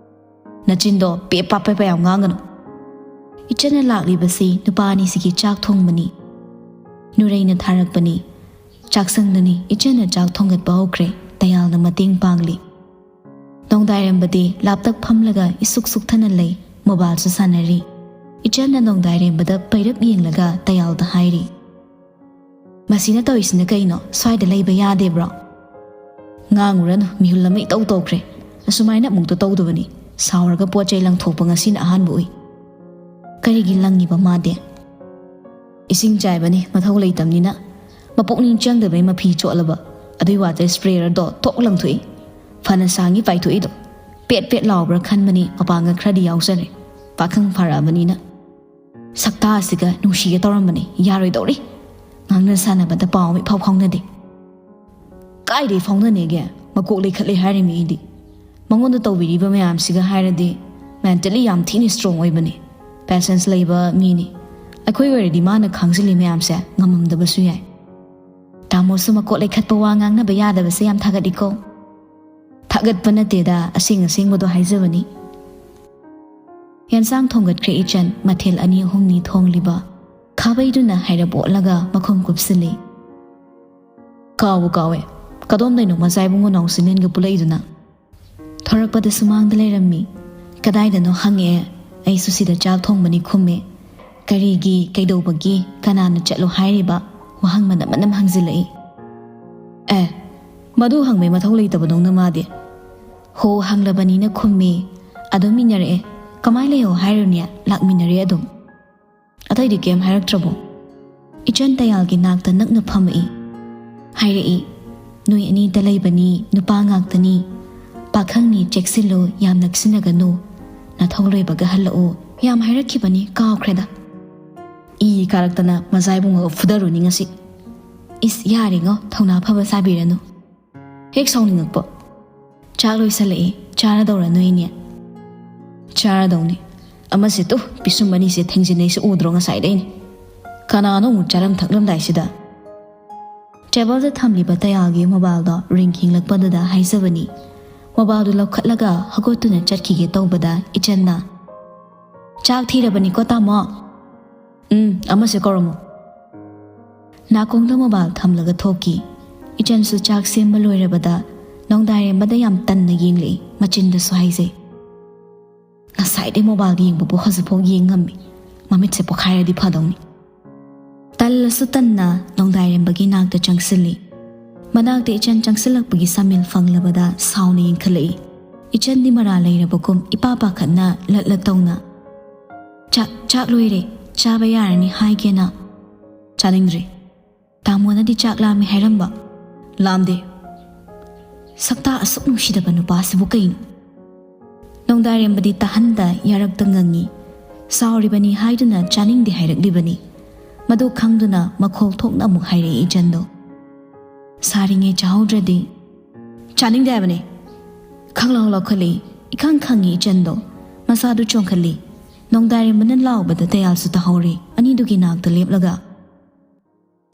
ꯅꯆꯤꯟꯗꯣ ꯄꯦ ꯄꯥ ꯄꯦ ꯄꯥ ꯌꯥꯝ ꯉꯥꯡꯒꯅꯨ"꯫ ꯏꯆꯟꯅ ꯂꯥꯛꯂꯤꯕꯁꯤ ꯅꯨꯄꯥ ꯑꯅꯤꯁꯤꯒꯤ ꯆꯥꯛ ꯊꯣꯡꯕꯅꯤ꯫ ꯅꯨꯔꯩꯅ ꯊꯥꯔꯛꯄꯅꯤ꯫ ꯆꯥꯛꯁꯪꯗꯅꯤ ꯏꯆꯟꯅ ꯆꯥꯛ ꯊꯣꯡꯒꯠꯄ ꯍꯧꯈ꯭ꯔꯦ꯫ ꯇꯌꯥꯜꯅ ꯃꯇꯦꯡ ꯄꯥꯡꯂꯤ꯫ ꯅꯣꯡꯗꯥꯏꯔꯦꯝꯕꯗꯤ ꯂꯥꯞꯇꯛ ꯐꯝꯂꯒ ꯏꯁꯨꯛ ꯁꯨꯛꯊꯅ ꯂꯩ꯫ ꯃꯣꯕꯥꯏꯜꯁꯨ ꯁꯥꯟꯅꯔꯤ꯫ ꯏꯆꯟꯅ ꯅꯣꯡꯗꯥꯏꯔꯦꯝꯕꯗ ꯄꯩꯔꯞ ꯌꯦꯡꯂꯒ ꯇꯌꯥꯜꯗ ꯍꯥꯏꯔꯤ, "ꯃꯁꯤꯅ ꯇꯧꯔꯤꯁꯤꯅ ꯀꯩꯅꯣ? ꯁ꯭ꯋꯥꯏꯗ ꯂꯩꯕ ꯌꯥꯗꯦꯕ꯭ꯔꯣ?" "ꯉꯥꯡꯉꯨꯔꯅꯨ, ꯃꯤꯍꯨꯜ ꯑꯃ ꯏꯇꯧ ꯇꯧꯈ꯭ꯔꯦ꯫ ꯑꯁꯨꯃꯥꯏꯅ ꯑꯃꯨꯛꯇ ꯇꯧꯗꯕꯅꯤ꯫ ꯁꯥꯎꯔꯒ ꯄꯣꯠ ꯆꯩ ꯂꯪꯊꯣꯛꯄ ꯉꯁꯤꯅ ꯑꯍꯥꯟꯕ ꯎꯏ꯫" "ꯀꯔꯤꯒꯤ ꯂꯪꯉꯤꯕ ꯃꯥꯗꯤ?" "ꯏꯁꯤꯡ ꯆꯥꯏꯕꯅꯤ, ꯃꯊꯧ ꯂꯩꯇꯕꯅꯤꯅ꯫ ꯃꯄꯨꯛꯅꯤꯡ ꯆꯪꯗꯕꯩ ꯃꯐꯤ ꯆꯣꯠꯂꯕ꯫ ꯑꯗꯨꯏ ꯋꯥꯇꯔ ꯁ꯭ꯄ꯭ꯔꯦꯌꯔꯗꯣ ꯊꯣꯛ ꯂꯪꯊꯣꯛꯏ꯫ ꯐꯅ ꯁꯥꯡꯉꯤ ꯄꯥꯏꯊꯣꯛꯏꯗꯣ꯫ ꯄꯦꯠ ꯄꯦꯠ ꯂꯥꯎꯕ꯭ꯔꯥ ꯈꯟꯕꯅꯤ, ꯃꯄꯥꯡꯒꯜ ꯈꯔꯗꯤ ꯌꯥꯎꯖꯔꯦ꯫ ꯄꯥꯈꯪ ꯐꯔꯛꯑꯕꯅꯤꯅ꯫ ꯁꯛꯇꯥ ꯑꯁꯤꯒ ꯅꯨꯡꯁꯤꯒꯦ ꯇꯧꯔꯝꯕꯅꯤ, ꯌꯥꯔꯣꯏꯗꯧꯔꯤ꯫ ꯉꯥꯡꯅ ꯁꯥꯟꯅꯕꯗ ꯄꯥꯎ ꯑꯃ ꯏꯐꯥꯎ ꯐꯥꯎꯅꯗꯦ꯫" "ꯀꯥꯏꯗꯩ ꯐꯥꯎꯅꯅꯦꯒꯦ? ꯃꯀꯣꯛ ꯂꯩꯈꯠꯂꯦ ꯍꯥꯏꯔꯤꯃꯤ ꯑꯩꯗꯤ꯫ ꯃꯉꯣꯟꯗ ꯇꯧꯕꯤꯔꯤꯕ ꯃꯌꯥꯝꯁꯤꯒ ꯍꯥꯏꯔꯗꯤ ꯃꯦꯟꯇꯦꯜꯂꯤ ꯌꯥꯝ ꯊꯤꯅ ꯁ꯭ꯇꯔꯣꯡ ꯑꯣꯏꯕꯅꯤ꯫ ꯄꯦꯁꯦꯟꯁ ꯂꯩꯕ ꯃꯤꯅꯤ꯫ ꯑꯩꯈꯣꯏ ꯑꯣꯏꯔꯗꯤ ꯃꯥꯅ ꯈꯥꯡꯖꯤꯜꯂꯤ ꯃꯌꯥꯝꯁꯦ ꯉꯝꯃꯝꯗꯕꯁꯨ ꯌꯥꯏ꯫" "ꯇꯥꯃꯣꯁꯨ ꯃꯀꯣꯛ ꯂꯩꯈꯠꯄ ꯋꯥ ꯉꯥꯡꯅꯕ ꯌꯥꯗꯕꯁꯦ ꯌꯥꯝ ꯊꯥꯒꯠꯂꯤꯀꯣ꯫" "ꯊꯥꯒꯠꯄ ꯅꯠꯇꯦꯗ, ꯑꯁꯦꯡ ꯑꯁꯦꯡꯕꯗꯣ ꯍꯥꯏꯖꯕꯅꯤ꯫" ꯌꯦꯟꯁꯥꯡ ꯊꯣꯡꯒꯠꯈ꯭ꯔꯦ ꯏꯆꯟ, ꯃꯊꯦꯜ ꯑꯅꯤ ꯑꯍꯨꯝꯅꯤ ꯊꯣꯡꯂꯤꯕ꯫ ꯈꯥꯕꯩꯗꯨꯅ ꯍꯥꯏꯔꯞ ꯑꯣꯠꯂꯒ ꯃꯈꯨꯝ ꯀꯨꯞꯁꯤꯜꯂꯤ꯫ "ꯀꯥꯎꯕꯨ ꯀꯥꯎꯋꯦ, ꯀꯗꯣꯝꯗꯩꯅꯣ ꯃꯆꯥ ꯏꯕꯨꯡꯉꯣ ꯅꯥꯎꯁꯤꯅꯦꯟꯒ ꯄꯨꯜꯂꯛꯏꯗꯨꯅ?" "ꯊꯣꯔꯛꯄꯗ ꯁꯨꯃꯥꯡꯗ ꯂꯩꯔꯝꯃꯤ꯫ ꯀꯗꯥꯏꯗꯅꯣ ꯍꯪꯉꯛꯑꯦ꯫ ꯑꯩꯁꯨ ꯁꯤꯗ ꯆꯥꯛ ꯊꯣꯡꯕꯅꯤ ꯈꯨꯝꯃꯦ꯫ ꯀꯔꯤꯒꯤ, ꯀꯩꯗꯧꯕꯒꯤ, ꯀꯅꯥꯅ ꯆꯠꯂꯣ ꯍꯥꯏꯔꯤꯕ?" ꯋꯥꯍꯪ ꯃꯅꯝ ꯃꯅꯝ ꯍꯪꯖꯤꯜꯂꯛꯏ꯫ "ꯑꯦ, ꯃꯗꯨ ꯍꯪꯕꯩ ꯃꯊꯧ ꯂꯩꯇꯕꯗꯧꯅ ꯃꯥꯗꯤ꯫ ꯍꯣ ꯍꯪꯂꯕꯅꯤꯅ ꯈꯨꯝꯃꯤ꯫ ꯑꯗꯨꯝ ꯏꯟꯅꯔꯛꯑꯦ꯫ ꯀꯃꯥꯏ ꯂꯩꯍꯧ ꯍꯥꯏꯔꯨꯅꯤ? ꯂꯥꯛꯃꯤꯟꯅꯔꯦ ꯑꯗꯨꯝ꯫" "ꯑꯇꯩꯗꯤ ꯀꯩꯝ ꯍꯥꯏꯔꯛꯇ꯭ꯔꯕꯣ?" ꯏꯆꯟ ꯇꯌꯥꯜꯒꯤ ꯅꯥꯛꯇ ꯅꯛꯅ ꯐꯝꯃꯛꯏ꯫ ꯍꯥꯏꯔꯛꯏ, "ꯅꯣꯏ ꯑꯅꯤꯇ ꯂꯩꯕꯅꯤ, ꯅꯨꯄꯥ ꯉꯥꯛꯇꯅꯤ꯫ ꯄꯥꯈꯪꯅꯤ, ꯆꯦꯛꯁꯤꯜꯂꯨ, ꯌꯥꯝ ꯅꯛꯁꯤꯟꯅꯒꯅꯨ꯫ ꯅꯊꯧ ꯂꯣꯏꯕꯒ ꯍꯜꯂꯛꯎ꯫ ꯌꯥꯝ ꯍꯥꯏꯔꯛꯈꯤꯕꯅꯤ, ꯀꯥꯎꯈ꯭ꯔꯦꯗ꯫ ꯏ ꯀꯥꯔꯛꯇꯅ ꯃꯖꯥ ꯏꯕꯨꯡꯉꯣꯒ ꯐꯨꯗꯔꯨꯅꯤ ꯉꯁꯤ꯫ ꯏꯁ, ꯌꯥꯔꯦꯉꯣ, ꯊꯧꯅꯥ ꯐꯕ ꯁꯥꯕꯤꯔꯅꯨ꯫" ꯍꯦꯛ ꯁꯥꯎꯅꯤꯡꯉꯛꯄ꯫ "ꯆꯥꯛ ꯂꯣꯏꯁꯜꯂꯛꯑꯦ, ꯆꯥꯔꯗꯧꯔ ꯅꯣꯏꯅꯦ?" "ꯆꯥꯔꯗꯧꯅꯤ꯫ ꯑꯃꯁꯦ ꯇꯨ, ꯄꯤꯁꯨꯝ ꯑꯅꯤꯁꯦ ꯊꯦꯡꯖꯤꯟꯅꯩꯁꯦ ꯎꯗ꯭ꯔꯣ ꯉꯁꯥꯏꯗꯩꯅꯦ? ꯀꯅꯥꯅꯣ ꯑꯃꯨꯛ ꯆꯥꯔꯝ ꯊꯛꯂꯝꯗꯥꯏꯁꯤꯗ?" ꯇꯦꯕꯜꯗ ꯊꯝꯂꯤꯕ ꯇꯌꯥꯜꯒꯤ ꯃꯣꯕꯥꯏꯜꯗꯣ ꯔꯤꯡ ꯈꯤꯡꯂꯛꯄꯗꯨꯗ ꯍꯥꯏꯖꯕꯅꯤ꯫ ꯃꯣꯕꯥꯏꯜꯗꯨ ꯂꯧꯈꯠꯂꯒ ꯍꯧꯒꯠꯇꯨꯅ ꯆꯠꯈꯤꯒꯦ ꯇꯧꯕꯗ ꯏꯆꯟꯅ, "ꯆꯥꯛ ꯊꯤꯔꯕꯅꯤꯀꯣ, ꯇꯥꯃꯣ?" "ꯎꯝ, ꯑꯃꯁꯦ ꯀꯧꯔꯝꯃꯣ꯫" ꯅꯥꯀꯣꯡꯗ ꯃꯣꯕꯥꯏꯜ ꯊꯝꯂꯒ ꯊꯣꯛꯈꯤ꯫ ꯏꯆꯟꯁꯨ ꯆꯥꯛ ꯁꯦꯝꯕ ꯂꯣꯏꯔꯕꯗ ꯅꯣꯡꯗꯥꯏꯔꯦꯝꯕꯗ ꯌꯥꯝ ꯇꯟꯅ ꯌꯦꯡꯂꯛꯏ, ꯃꯆꯤꯟꯗꯁꯨ ꯍꯥꯏꯖꯩ, "ꯉꯁꯥꯏꯗꯩ ꯃꯣꯕꯥꯏꯜ ꯌꯦꯡꯕꯕꯨ ꯍꯧꯖꯤꯛꯐꯥꯎ ꯌꯦꯡ ꯉꯝꯃꯤ꯫ ꯃꯃꯤꯠꯁꯦ ꯄꯣꯈꯥꯏꯔꯗꯤ ꯐꯗꯧꯅꯤ"꯫ ꯇꯜꯂꯁꯨ ꯇꯟꯅ ꯅꯣꯡꯗꯥꯏꯔꯦꯝꯕꯒꯤ ꯅꯥꯛꯇ ꯆꯪꯁꯤꯜꯂꯤ꯫ ꯃꯅꯥꯛꯇ ꯏꯆꯟ ꯆꯪꯁꯤꯜꯂꯛꯄꯒꯤ ꯁꯃꯤꯜ ꯐꯪꯂꯕꯗ ꯁꯥꯎꯅ ꯌꯦꯡꯈꯠꯂꯛꯏ꯫ ꯏꯆꯟꯗꯤ ꯃꯔꯥ ꯂꯩꯔꯕꯒꯨꯝ ꯏꯄꯥ ꯄꯥꯈꯠꯅ ꯂꯠꯂ ꯇꯧꯅ, "ꯆꯥꯛ, ꯆꯥꯛ ꯂꯣꯏꯔꯦ, ꯆꯥꯕ ꯌꯥꯔꯅꯤ ꯍꯥꯏꯒꯦꯅ"꯫ "ꯆꯥꯅꯤꯡꯗ꯭ꯔꯤ꯫ ꯇꯥꯃꯣꯅꯗꯤ ꯆꯥꯛ ꯂꯥꯝꯃꯦ ꯍꯥꯏꯔꯝꯕ"꯫ "ꯂꯥꯝꯗꯦ"꯫ ꯁꯛꯇꯥ ꯑꯁꯨꯛ ꯅꯨꯡꯁꯤꯗꯕ ꯅꯨꯄꯥꯁꯤꯕꯨ ꯀꯩꯅꯣ? ꯅꯣꯡꯗꯥꯏꯔꯦꯝꯕꯗꯤ ꯇꯥꯍꯟꯗ ꯌꯥꯔꯛꯇ ꯉꯪꯉꯤ꯫ ꯁꯥꯎꯔꯤꯕꯅꯤ ꯍꯥꯏꯗꯨꯅ ꯆꯥꯅꯤꯡꯗꯦ ꯍꯥꯏꯔꯛꯂꯤꯕꯅꯤ꯫ ꯃꯗꯨ ꯈꯪꯗꯨꯅ ꯃꯈꯣꯜ ꯊꯣꯛꯅ ꯑꯃꯨꯛ ꯍꯥꯏꯔꯛꯏ ꯏꯆꯟꯗꯣ꯫ ꯁꯥꯔꯤꯉꯩ ꯆꯥꯍꯧꯗ꯭ꯔꯗꯤ꯫ "ꯆꯥꯅꯤꯡꯗꯦ ꯍꯥꯏꯕꯅꯦ"꯫ ꯈꯪꯂꯥꯎ ꯂꯥꯎꯈꯠꯂꯤ꯫ ꯏꯈꯪ ꯈꯪꯉꯤ ꯏꯆꯟꯗꯣ꯫ ꯃꯁꯥꯗꯨ ꯆꯣꯡꯈꯠꯂꯤ꯫ ꯅꯣꯡꯗꯥꯏꯔꯦꯝꯕꯅ ꯂꯥꯎꯕꯗ ꯇꯌꯥꯜꯁꯨ ꯇꯥꯍꯧꯔꯤ꯫ ꯑꯅꯤꯗꯨꯒꯤ ꯅꯥꯛꯇ ꯂꯦꯞꯂꯒ,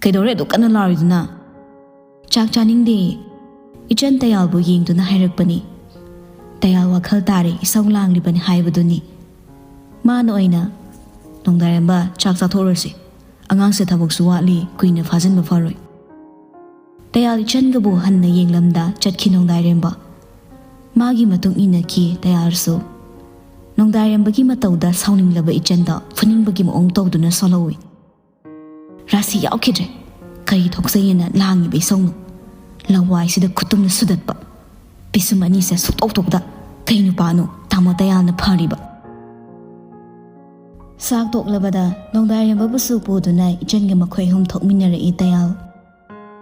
"ꯀꯩꯗꯧꯔꯦ ꯑꯗꯨꯛ ꯀꯟꯅ ꯂꯥꯎꯔꯤꯗꯨꯅ?" "ꯆꯥꯛ ꯆꯥꯅꯤꯡꯗꯦ"꯫ ꯏꯆꯟ ꯇꯌꯥꯜꯕꯨ ꯌꯦꯡꯗꯨꯅ ꯍꯥꯏꯔꯛꯄꯅꯤ꯫ ꯇꯌꯥꯜ ꯋꯥꯈꯜ ꯇꯥꯔꯦ, ꯏꯁꯧ ꯂꯥꯡꯂꯤꯕꯅꯤ ꯍꯥꯏꯕꯗꯨꯅꯤ꯫ ꯃꯥꯅ ꯑꯣꯏꯅ, "ꯅꯣꯡꯗꯥꯏꯔꯦꯝꯕ, ꯆꯥꯛ ꯆꯥꯊꯣꯛꯎꯔꯁꯤ꯫ ꯑꯉꯥꯡꯁꯦ ꯊꯕꯛꯁꯨ ꯋꯥꯠꯂꯤ, ꯀꯨꯏꯅ ꯐꯥꯖꯤꯟꯕ ꯐꯔꯣꯏ"꯫ ꯇꯌꯥꯜ ꯏꯆꯟꯒꯕꯨ ꯍꯟꯅ ꯌꯦꯡꯂꯝꯗ ꯆꯠꯈꯤ ꯅꯣꯡꯗꯥꯏꯔꯦꯝꯕ꯫ ꯃꯥꯒꯤ ꯃꯇꯨꯡ ꯏꯟꯅꯈꯤ ꯇꯌꯥꯜꯁꯨ꯫ ꯅꯣꯡꯗꯥꯏꯔꯦꯝꯕꯒꯤ ꯃꯇꯧꯗ ꯁꯥꯎꯅꯤꯡꯂꯕ ꯏꯆꯟꯗ ꯐꯨꯅꯤꯡꯕꯒꯤ ꯃꯑꯣꯡ ꯇꯧꯗꯨꯅ ꯁꯣꯜꯍꯧꯏ꯫ "ꯔꯥꯁꯤ ꯌꯥꯎꯈꯤꯗ꯭ꯔꯦ꯫ ꯀꯔꯤ ꯊꯣꯛꯆꯩꯌꯦꯅ ꯂꯥꯡꯉꯤꯕ ꯏꯁꯧꯅꯣ? ꯂꯋꯥꯏꯁꯤꯗ ꯈꯨꯇꯨꯝꯅ ꯁꯨꯗꯠꯄ꯫ ꯄꯤꯁꯨꯝ ꯑꯅꯤꯁꯦ ꯁꯨꯛꯇꯣꯛ ꯇꯣꯛꯇ꯫ ꯀꯩ ꯅꯨꯄꯥꯅꯣ ꯇꯥꯃꯣ ꯇꯌꯥꯜꯅ ꯐꯔꯤꯕ?" ꯆꯥꯛ ꯇꯣꯛꯂꯕꯗ ꯅꯣꯡꯗꯥꯏꯔꯦꯝꯕꯕꯨꯁꯨ ꯄꯨꯗꯨꯅ ꯏꯆꯟꯒ ꯃꯈꯣꯏ ꯑꯍꯨꯝ ꯊꯣꯛꯃꯤꯟꯅꯔꯛꯏ ꯇꯌꯥꯜ꯫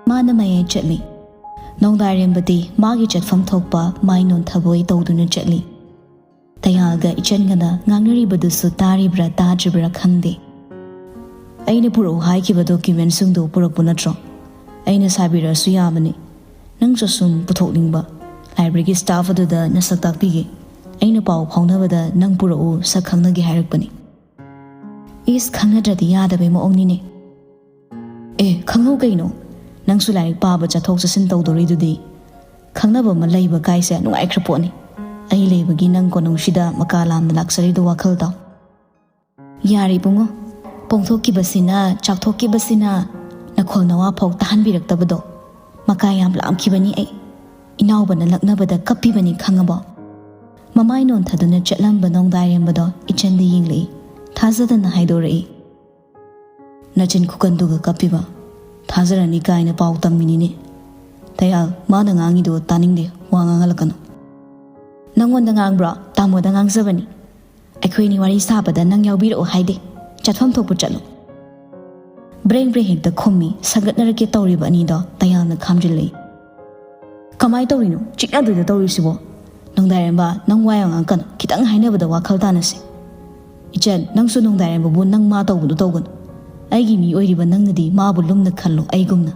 ꯃꯥꯅ ꯃꯌꯥꯏ ꯆꯠꯂꯤ꯫ ꯅꯣꯡꯗꯥꯏꯔꯦꯝꯕꯗꯤ ꯃꯥꯒꯤ ꯆꯠꯐꯝ ꯊꯣꯛꯄ ꯃꯥꯏ ꯅꯣꯟꯊꯕꯣꯏ ꯇꯧꯗꯨꯅ ꯆꯠꯂꯤ꯫ ꯇꯌꯥꯜꯒ ꯏꯆꯟꯒꯅ ꯉꯥꯡꯅꯔꯤꯕꯗꯨꯁꯨ ꯇꯥꯔꯤꯕ꯭ꯔꯥ ꯇꯥꯗ꯭ꯔꯤꯕ꯭ꯔꯥ ꯈꯪꯗꯦ꯫ "ꯑꯩꯅ ꯄꯨꯔꯛꯎ ꯍꯥꯏꯈꯤꯕ ꯗꯣꯀ꯭ꯌꯨꯃꯦꯟꯁꯤꯡꯗꯨ ꯄꯨꯔꯛꯄ ꯅꯠꯇ꯭ꯔꯣ? ꯑꯩꯅ ꯁꯥꯕꯤꯔꯛꯑꯁꯨ ꯌꯥꯕꯅꯤ꯫ ꯅꯪꯁꯨ ꯁꯨꯝ ꯄꯨꯊꯣꯛꯅꯤꯡꯕ꯫ ꯂꯥꯏꯕ꯭ꯔꯦꯔꯤꯒꯤ ꯁ꯭ꯇꯥꯐ ꯑꯗꯨꯗ ꯅꯁꯛ ꯇꯥꯛꯄꯤꯒꯦ꯫ ꯑꯩꯅ ꯄꯥꯎ ꯐꯥꯎꯅꯕꯗ ꯅꯪ ꯄꯨꯔꯛꯎ, ꯁꯛ ꯈꯪꯅꯒꯦ ꯍꯥꯏꯔꯛꯄꯅꯤ"꯫ ꯏꯁ, ꯈꯪꯅꯗ꯭ꯔꯗꯤ ꯌꯥꯗꯕꯩ ꯃꯑꯣꯡꯅꯤꯅꯦ꯫ "ꯑꯦ, ꯈꯪꯅꯧ ꯀꯩꯅꯣ꯫ ꯅꯪꯁꯨ ꯂꯥꯏꯔꯤꯛ ꯄꯥꯕ ꯆꯠꯊꯣꯛ ꯆꯠꯁꯤꯟ ꯇꯧꯗꯣꯔꯤꯗꯨꯗꯤ꯫ ꯈꯪꯅꯕ ꯑꯃ ꯂꯩꯕ ꯀꯥꯏꯁꯦ ꯅꯨꯡꯉꯥꯏꯈ꯭ꯔ ꯄꯣꯠꯅꯤ꯫ ꯑꯩ ꯂꯩꯕꯒꯤ ꯅꯪ ꯀꯣꯅꯨꯡꯁꯤꯗ ꯃꯀꯥ ꯂꯥꯝꯅ ꯂꯥꯛꯆꯔꯤꯗꯣ ꯋꯥꯈꯜ ꯇꯥꯎ"꯫ "ꯌꯥꯔꯦ ꯏꯕꯨꯡꯉꯣ, ꯄꯣꯡꯊꯣꯛꯈꯤꯕꯁꯤꯅ ꯆꯥꯛꯊꯣꯛꯈꯤꯕꯁꯤꯅ ꯅꯈꯣꯏ ꯈꯣꯜ ꯅꯋꯥ ꯐꯥꯎ ꯇꯥꯍꯟꯕꯤꯔꯛꯇꯕꯗꯣ꯫ ꯃꯀꯥ ꯌꯥꯝ ꯂꯥꯝꯈꯤꯕꯅꯤ ꯑꯩ꯫ ꯏꯅꯥꯎꯕꯅ ꯂꯛꯅꯕꯗ ꯀꯞꯄꯤꯕꯅꯤ ꯈꯪꯉꯕꯣ? ꯃꯃꯥꯏ ꯅꯣꯟꯊꯗꯨꯅ ꯆꯠꯂꯝꯕ ꯅꯣꯡꯗꯥꯏꯔꯦꯝꯕꯗꯣ ꯏꯆꯟꯗ ꯌꯦꯡꯂꯛꯏ꯫ ꯊꯥꯖꯗꯅ ꯍꯥꯏꯗꯣꯔꯛꯏ꯫ "ꯅꯆꯤꯟ ꯈꯨꯀꯟꯗꯨꯒ ꯀꯞꯄꯤꯕ? ꯊꯥꯖꯔꯅꯤ ꯀꯥꯏꯅ ꯄꯥꯎ ꯇꯝꯃꯤꯅꯤꯅꯦ꯫ ꯇꯌꯥꯜ, ꯃꯥꯅ ꯉꯥꯡꯉꯤꯗꯣ ꯇꯥꯅꯤꯡꯗꯦ, ꯋꯥ ꯉꯥꯡꯍꯜꯂꯛꯀꯅꯨ꯫" "ꯅꯪꯉꯣꯟꯗ ꯉꯥꯡꯕ꯭ꯔꯣ? ꯇꯥꯃꯣꯗ ꯉꯥꯡꯖꯕꯅꯤ꯫ ꯑꯩꯈꯣꯏꯅꯤ ꯋꯥꯔꯤ ꯁꯥꯕꯗ ꯅꯪ ꯌꯥꯎꯕꯤꯔꯛꯑꯣ ꯍꯥꯏꯗꯦ꯫ ꯆꯠꯐꯝ ꯊꯣꯛꯄ ꯆꯠꯂꯣ꯫" ꯕ꯭ꯔꯦꯡ ꯕ꯭ꯔꯦꯡ ꯍꯦꯛꯇ ꯈꯨꯝꯃꯤ꯫ ꯁꯟꯒꯠꯅꯔꯛꯀꯦ ꯇꯧꯔꯤꯕ ꯑꯅꯤꯗꯣ ꯇꯌꯥꯜꯅ ꯈꯥꯝꯖꯤꯜꯂꯛꯏ꯫ "ꯀꯃꯥꯏ ꯇꯧꯔꯤꯅꯣ? ꯆꯤꯛꯅꯗꯣꯏꯗ ꯇꯧꯔꯤꯁꯤꯕꯣ? ꯅꯣꯡꯗꯥꯏꯔꯦꯝꯕ, ꯅꯪ ꯋꯥ ꯌꯥꯝ ꯉꯥꯡꯉꯛꯀꯅꯨ꯫ ꯈꯤꯇꯪ ꯍꯥꯏꯅꯕꯗ ꯋꯥꯈꯜ ꯇꯥꯅꯁꯤ꯫" "ꯏꯆꯟ, ꯅꯪꯁꯨ ꯅꯣꯡꯗꯥꯏꯔꯦꯝꯕꯕꯨ ꯅꯪ ꯃꯥ ꯇꯧꯕꯗꯨ ꯇꯧꯒꯅꯨ꯫ ꯑꯩꯒꯤ ꯃꯤ ꯑꯣꯏꯔꯤꯕ ꯅꯪꯅꯗꯤ ꯃꯥꯕꯨ ꯂꯨꯝꯅ ꯈꯜꯂꯣ, ꯑꯩꯒꯨꯝꯅ꯫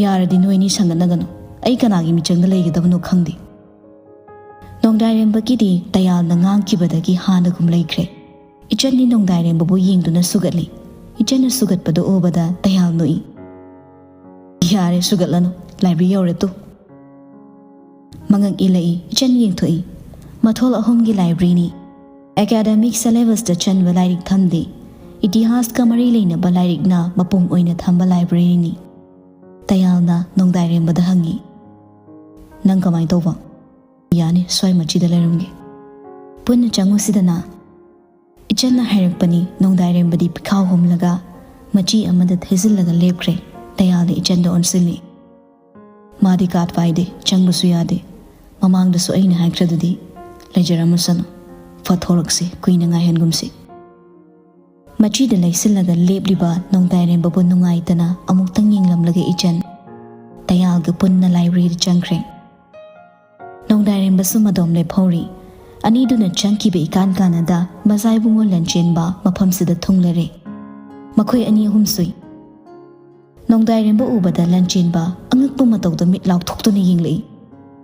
ꯌꯥꯔꯗꯤ ꯅꯣꯏꯅꯤ ꯁꯟꯒꯠꯅꯒꯅꯨ꯫ ꯑꯩ ꯀꯅꯥꯒꯤ ꯃꯤꯆꯪꯗ ꯂꯩꯒꯗꯕꯅꯣ ꯈꯪꯗꯦ꯫" ꯅꯣꯡꯗꯥꯏꯔꯦꯝꯕꯒꯤꯗꯤ ꯇꯌꯥꯜꯅ ꯉꯥꯡꯈꯤꯕꯗꯒꯤ ꯍꯥꯟꯅꯒꯨꯝ ꯂꯩꯈ꯭ꯔꯦ꯫ ꯏꯆꯟꯗꯤ ꯅꯣꯡꯗꯥꯏꯔꯦꯝꯕꯕꯨ ꯌꯦꯡꯗꯨꯅ ꯁꯨꯒꯠꯂꯤ꯫ ꯏꯆꯟꯅ ꯁꯨꯒꯠꯄꯗꯨ ꯎꯕꯗ ꯇꯌꯥꯜ ꯅꯣꯛꯏ꯫ "ꯌꯥꯔꯦ, ꯁꯨꯒꯠꯂꯅꯨ꯫ ꯂꯥꯏꯕ꯭ꯔꯦꯔꯤ ꯌꯧꯔꯦ ꯇꯨ꯫" ꯃꯉꯛ ꯏꯜꯂꯛꯏ꯫ ꯏꯆꯟ ꯌꯦꯡꯊꯣꯛꯏ꯫ ꯃꯊꯣꯜ ꯑꯍꯨꯝꯒꯤ ꯂꯥꯏꯕ꯭ꯔꯦꯔꯤꯅꯤ꯫ ꯑꯦꯀꯥꯗꯦꯃꯤꯛ ꯁꯦꯂꯦꯕꯁꯇ ꯆꯟꯕ ꯂꯥꯏꯔꯤꯛ ꯊꯝꯗꯦ꯫ ꯏꯇꯤꯍꯥꯁꯀ ꯃꯔꯤ ꯂꯩꯅꯕ ꯂꯥꯏꯔꯤꯛꯅ ꯃꯄꯨꯝ ꯑꯣꯏꯅ ꯊꯝꯕ ꯂꯥꯏꯕ꯭ꯔꯦꯔꯤꯅꯤ꯫ ꯇꯌꯥꯜꯅ ꯅꯣꯡꯗꯥꯏꯔꯦꯝꯕꯗ ꯍꯪꯉꯤ, "ꯅꯪ ꯀꯃꯥꯏ ꯇꯧꯕ?" "ꯌꯥꯅꯤ, ꯁ꯭ꯋꯥꯏ ꯃꯆꯤꯗ ꯂꯩꯔꯝꯒꯦ꯫" "ꯄꯨꯟꯅ ꯆꯪꯉꯨꯁꯤꯗꯅ꯫" ꯏꯆꯟꯅ ꯍꯥꯏꯔꯛꯄꯅꯤ꯫ ꯅꯣꯡꯗꯥꯏꯔꯦꯝꯕꯗꯤ ꯄꯤꯈꯥꯎ ꯍꯨꯝꯂꯒ ꯃꯆꯤ ꯑꯃꯗ ꯊꯩꯖꯤꯜꯂꯒ ꯂꯦꯞꯈ꯭ꯔꯦ꯫ ꯇꯌꯥꯜꯅ ꯏꯆꯟꯗ ꯑꯣꯟꯁꯤꯜꯂꯤ꯫ "ꯃꯥꯗꯤ ꯀꯥꯠ ꯄꯥꯏꯗꯦ, ꯆꯪꯕꯁꯨ ꯌꯥꯗꯦ꯫ ꯃꯃꯥꯡꯗꯁꯨ ꯑꯩꯅ ꯍꯥꯏꯈ꯭ꯔꯗꯨꯗꯤ꯫ ꯂꯩꯖꯔꯝꯃꯁꯅꯨ꯫ ꯐꯠ ꯊꯣꯔꯛꯁꯤ, ꯀꯨꯏꯅ ꯉꯥꯏꯍꯟꯒꯨꯝꯁꯤ꯫" ꯃꯆꯤꯗ ꯂꯩꯁꯤꯜꯂꯒ ꯂꯦꯞꯂꯤꯕ ꯅꯣꯡꯗꯥꯏꯔꯦꯝꯕꯕꯨ ꯅꯨꯡꯉꯥꯏꯇꯅ ꯑꯃꯨꯛꯇꯪ ꯌꯦꯡꯂꯝꯂꯒ ꯏꯆꯟ ꯇꯌꯥꯜꯒ ꯄꯨꯟꯅ ꯂꯥꯏꯕ꯭ꯔꯦꯔꯤꯗ ꯆꯪꯈ꯭ꯔꯦ꯫ ꯅꯣꯡꯗꯥꯏꯔꯦꯝꯕꯁꯨ ꯃꯗꯣꯝ ꯂꯦꯞꯍꯧꯔꯤ꯫ ꯑꯅꯤꯗꯨꯅ ꯆꯪꯈꯤꯕ ꯏꯀꯥꯟ ꯀꯥꯟꯅꯗ ꯃꯆꯥ ꯏꯕꯨꯡꯉꯣ ꯂꯟꯆꯦꯟꯕ ꯃꯐꯝꯁꯤꯗ ꯊꯨꯡꯂꯔꯦ꯫ ꯃꯈꯣꯏ ꯑꯅꯤ ꯑꯍꯨꯝ ꯁꯨꯏ꯫ ꯅꯣꯡꯗꯥꯏꯔꯦꯝꯕ ꯎꯕꯗ ꯂꯟꯆꯦꯟꯕ ꯑꯉꯛꯄ ꯃꯇꯧꯗ ꯃꯤꯠ ꯂꯥꯎꯊꯣꯛꯇꯨꯅ ꯌꯦꯡꯂꯛꯏ꯫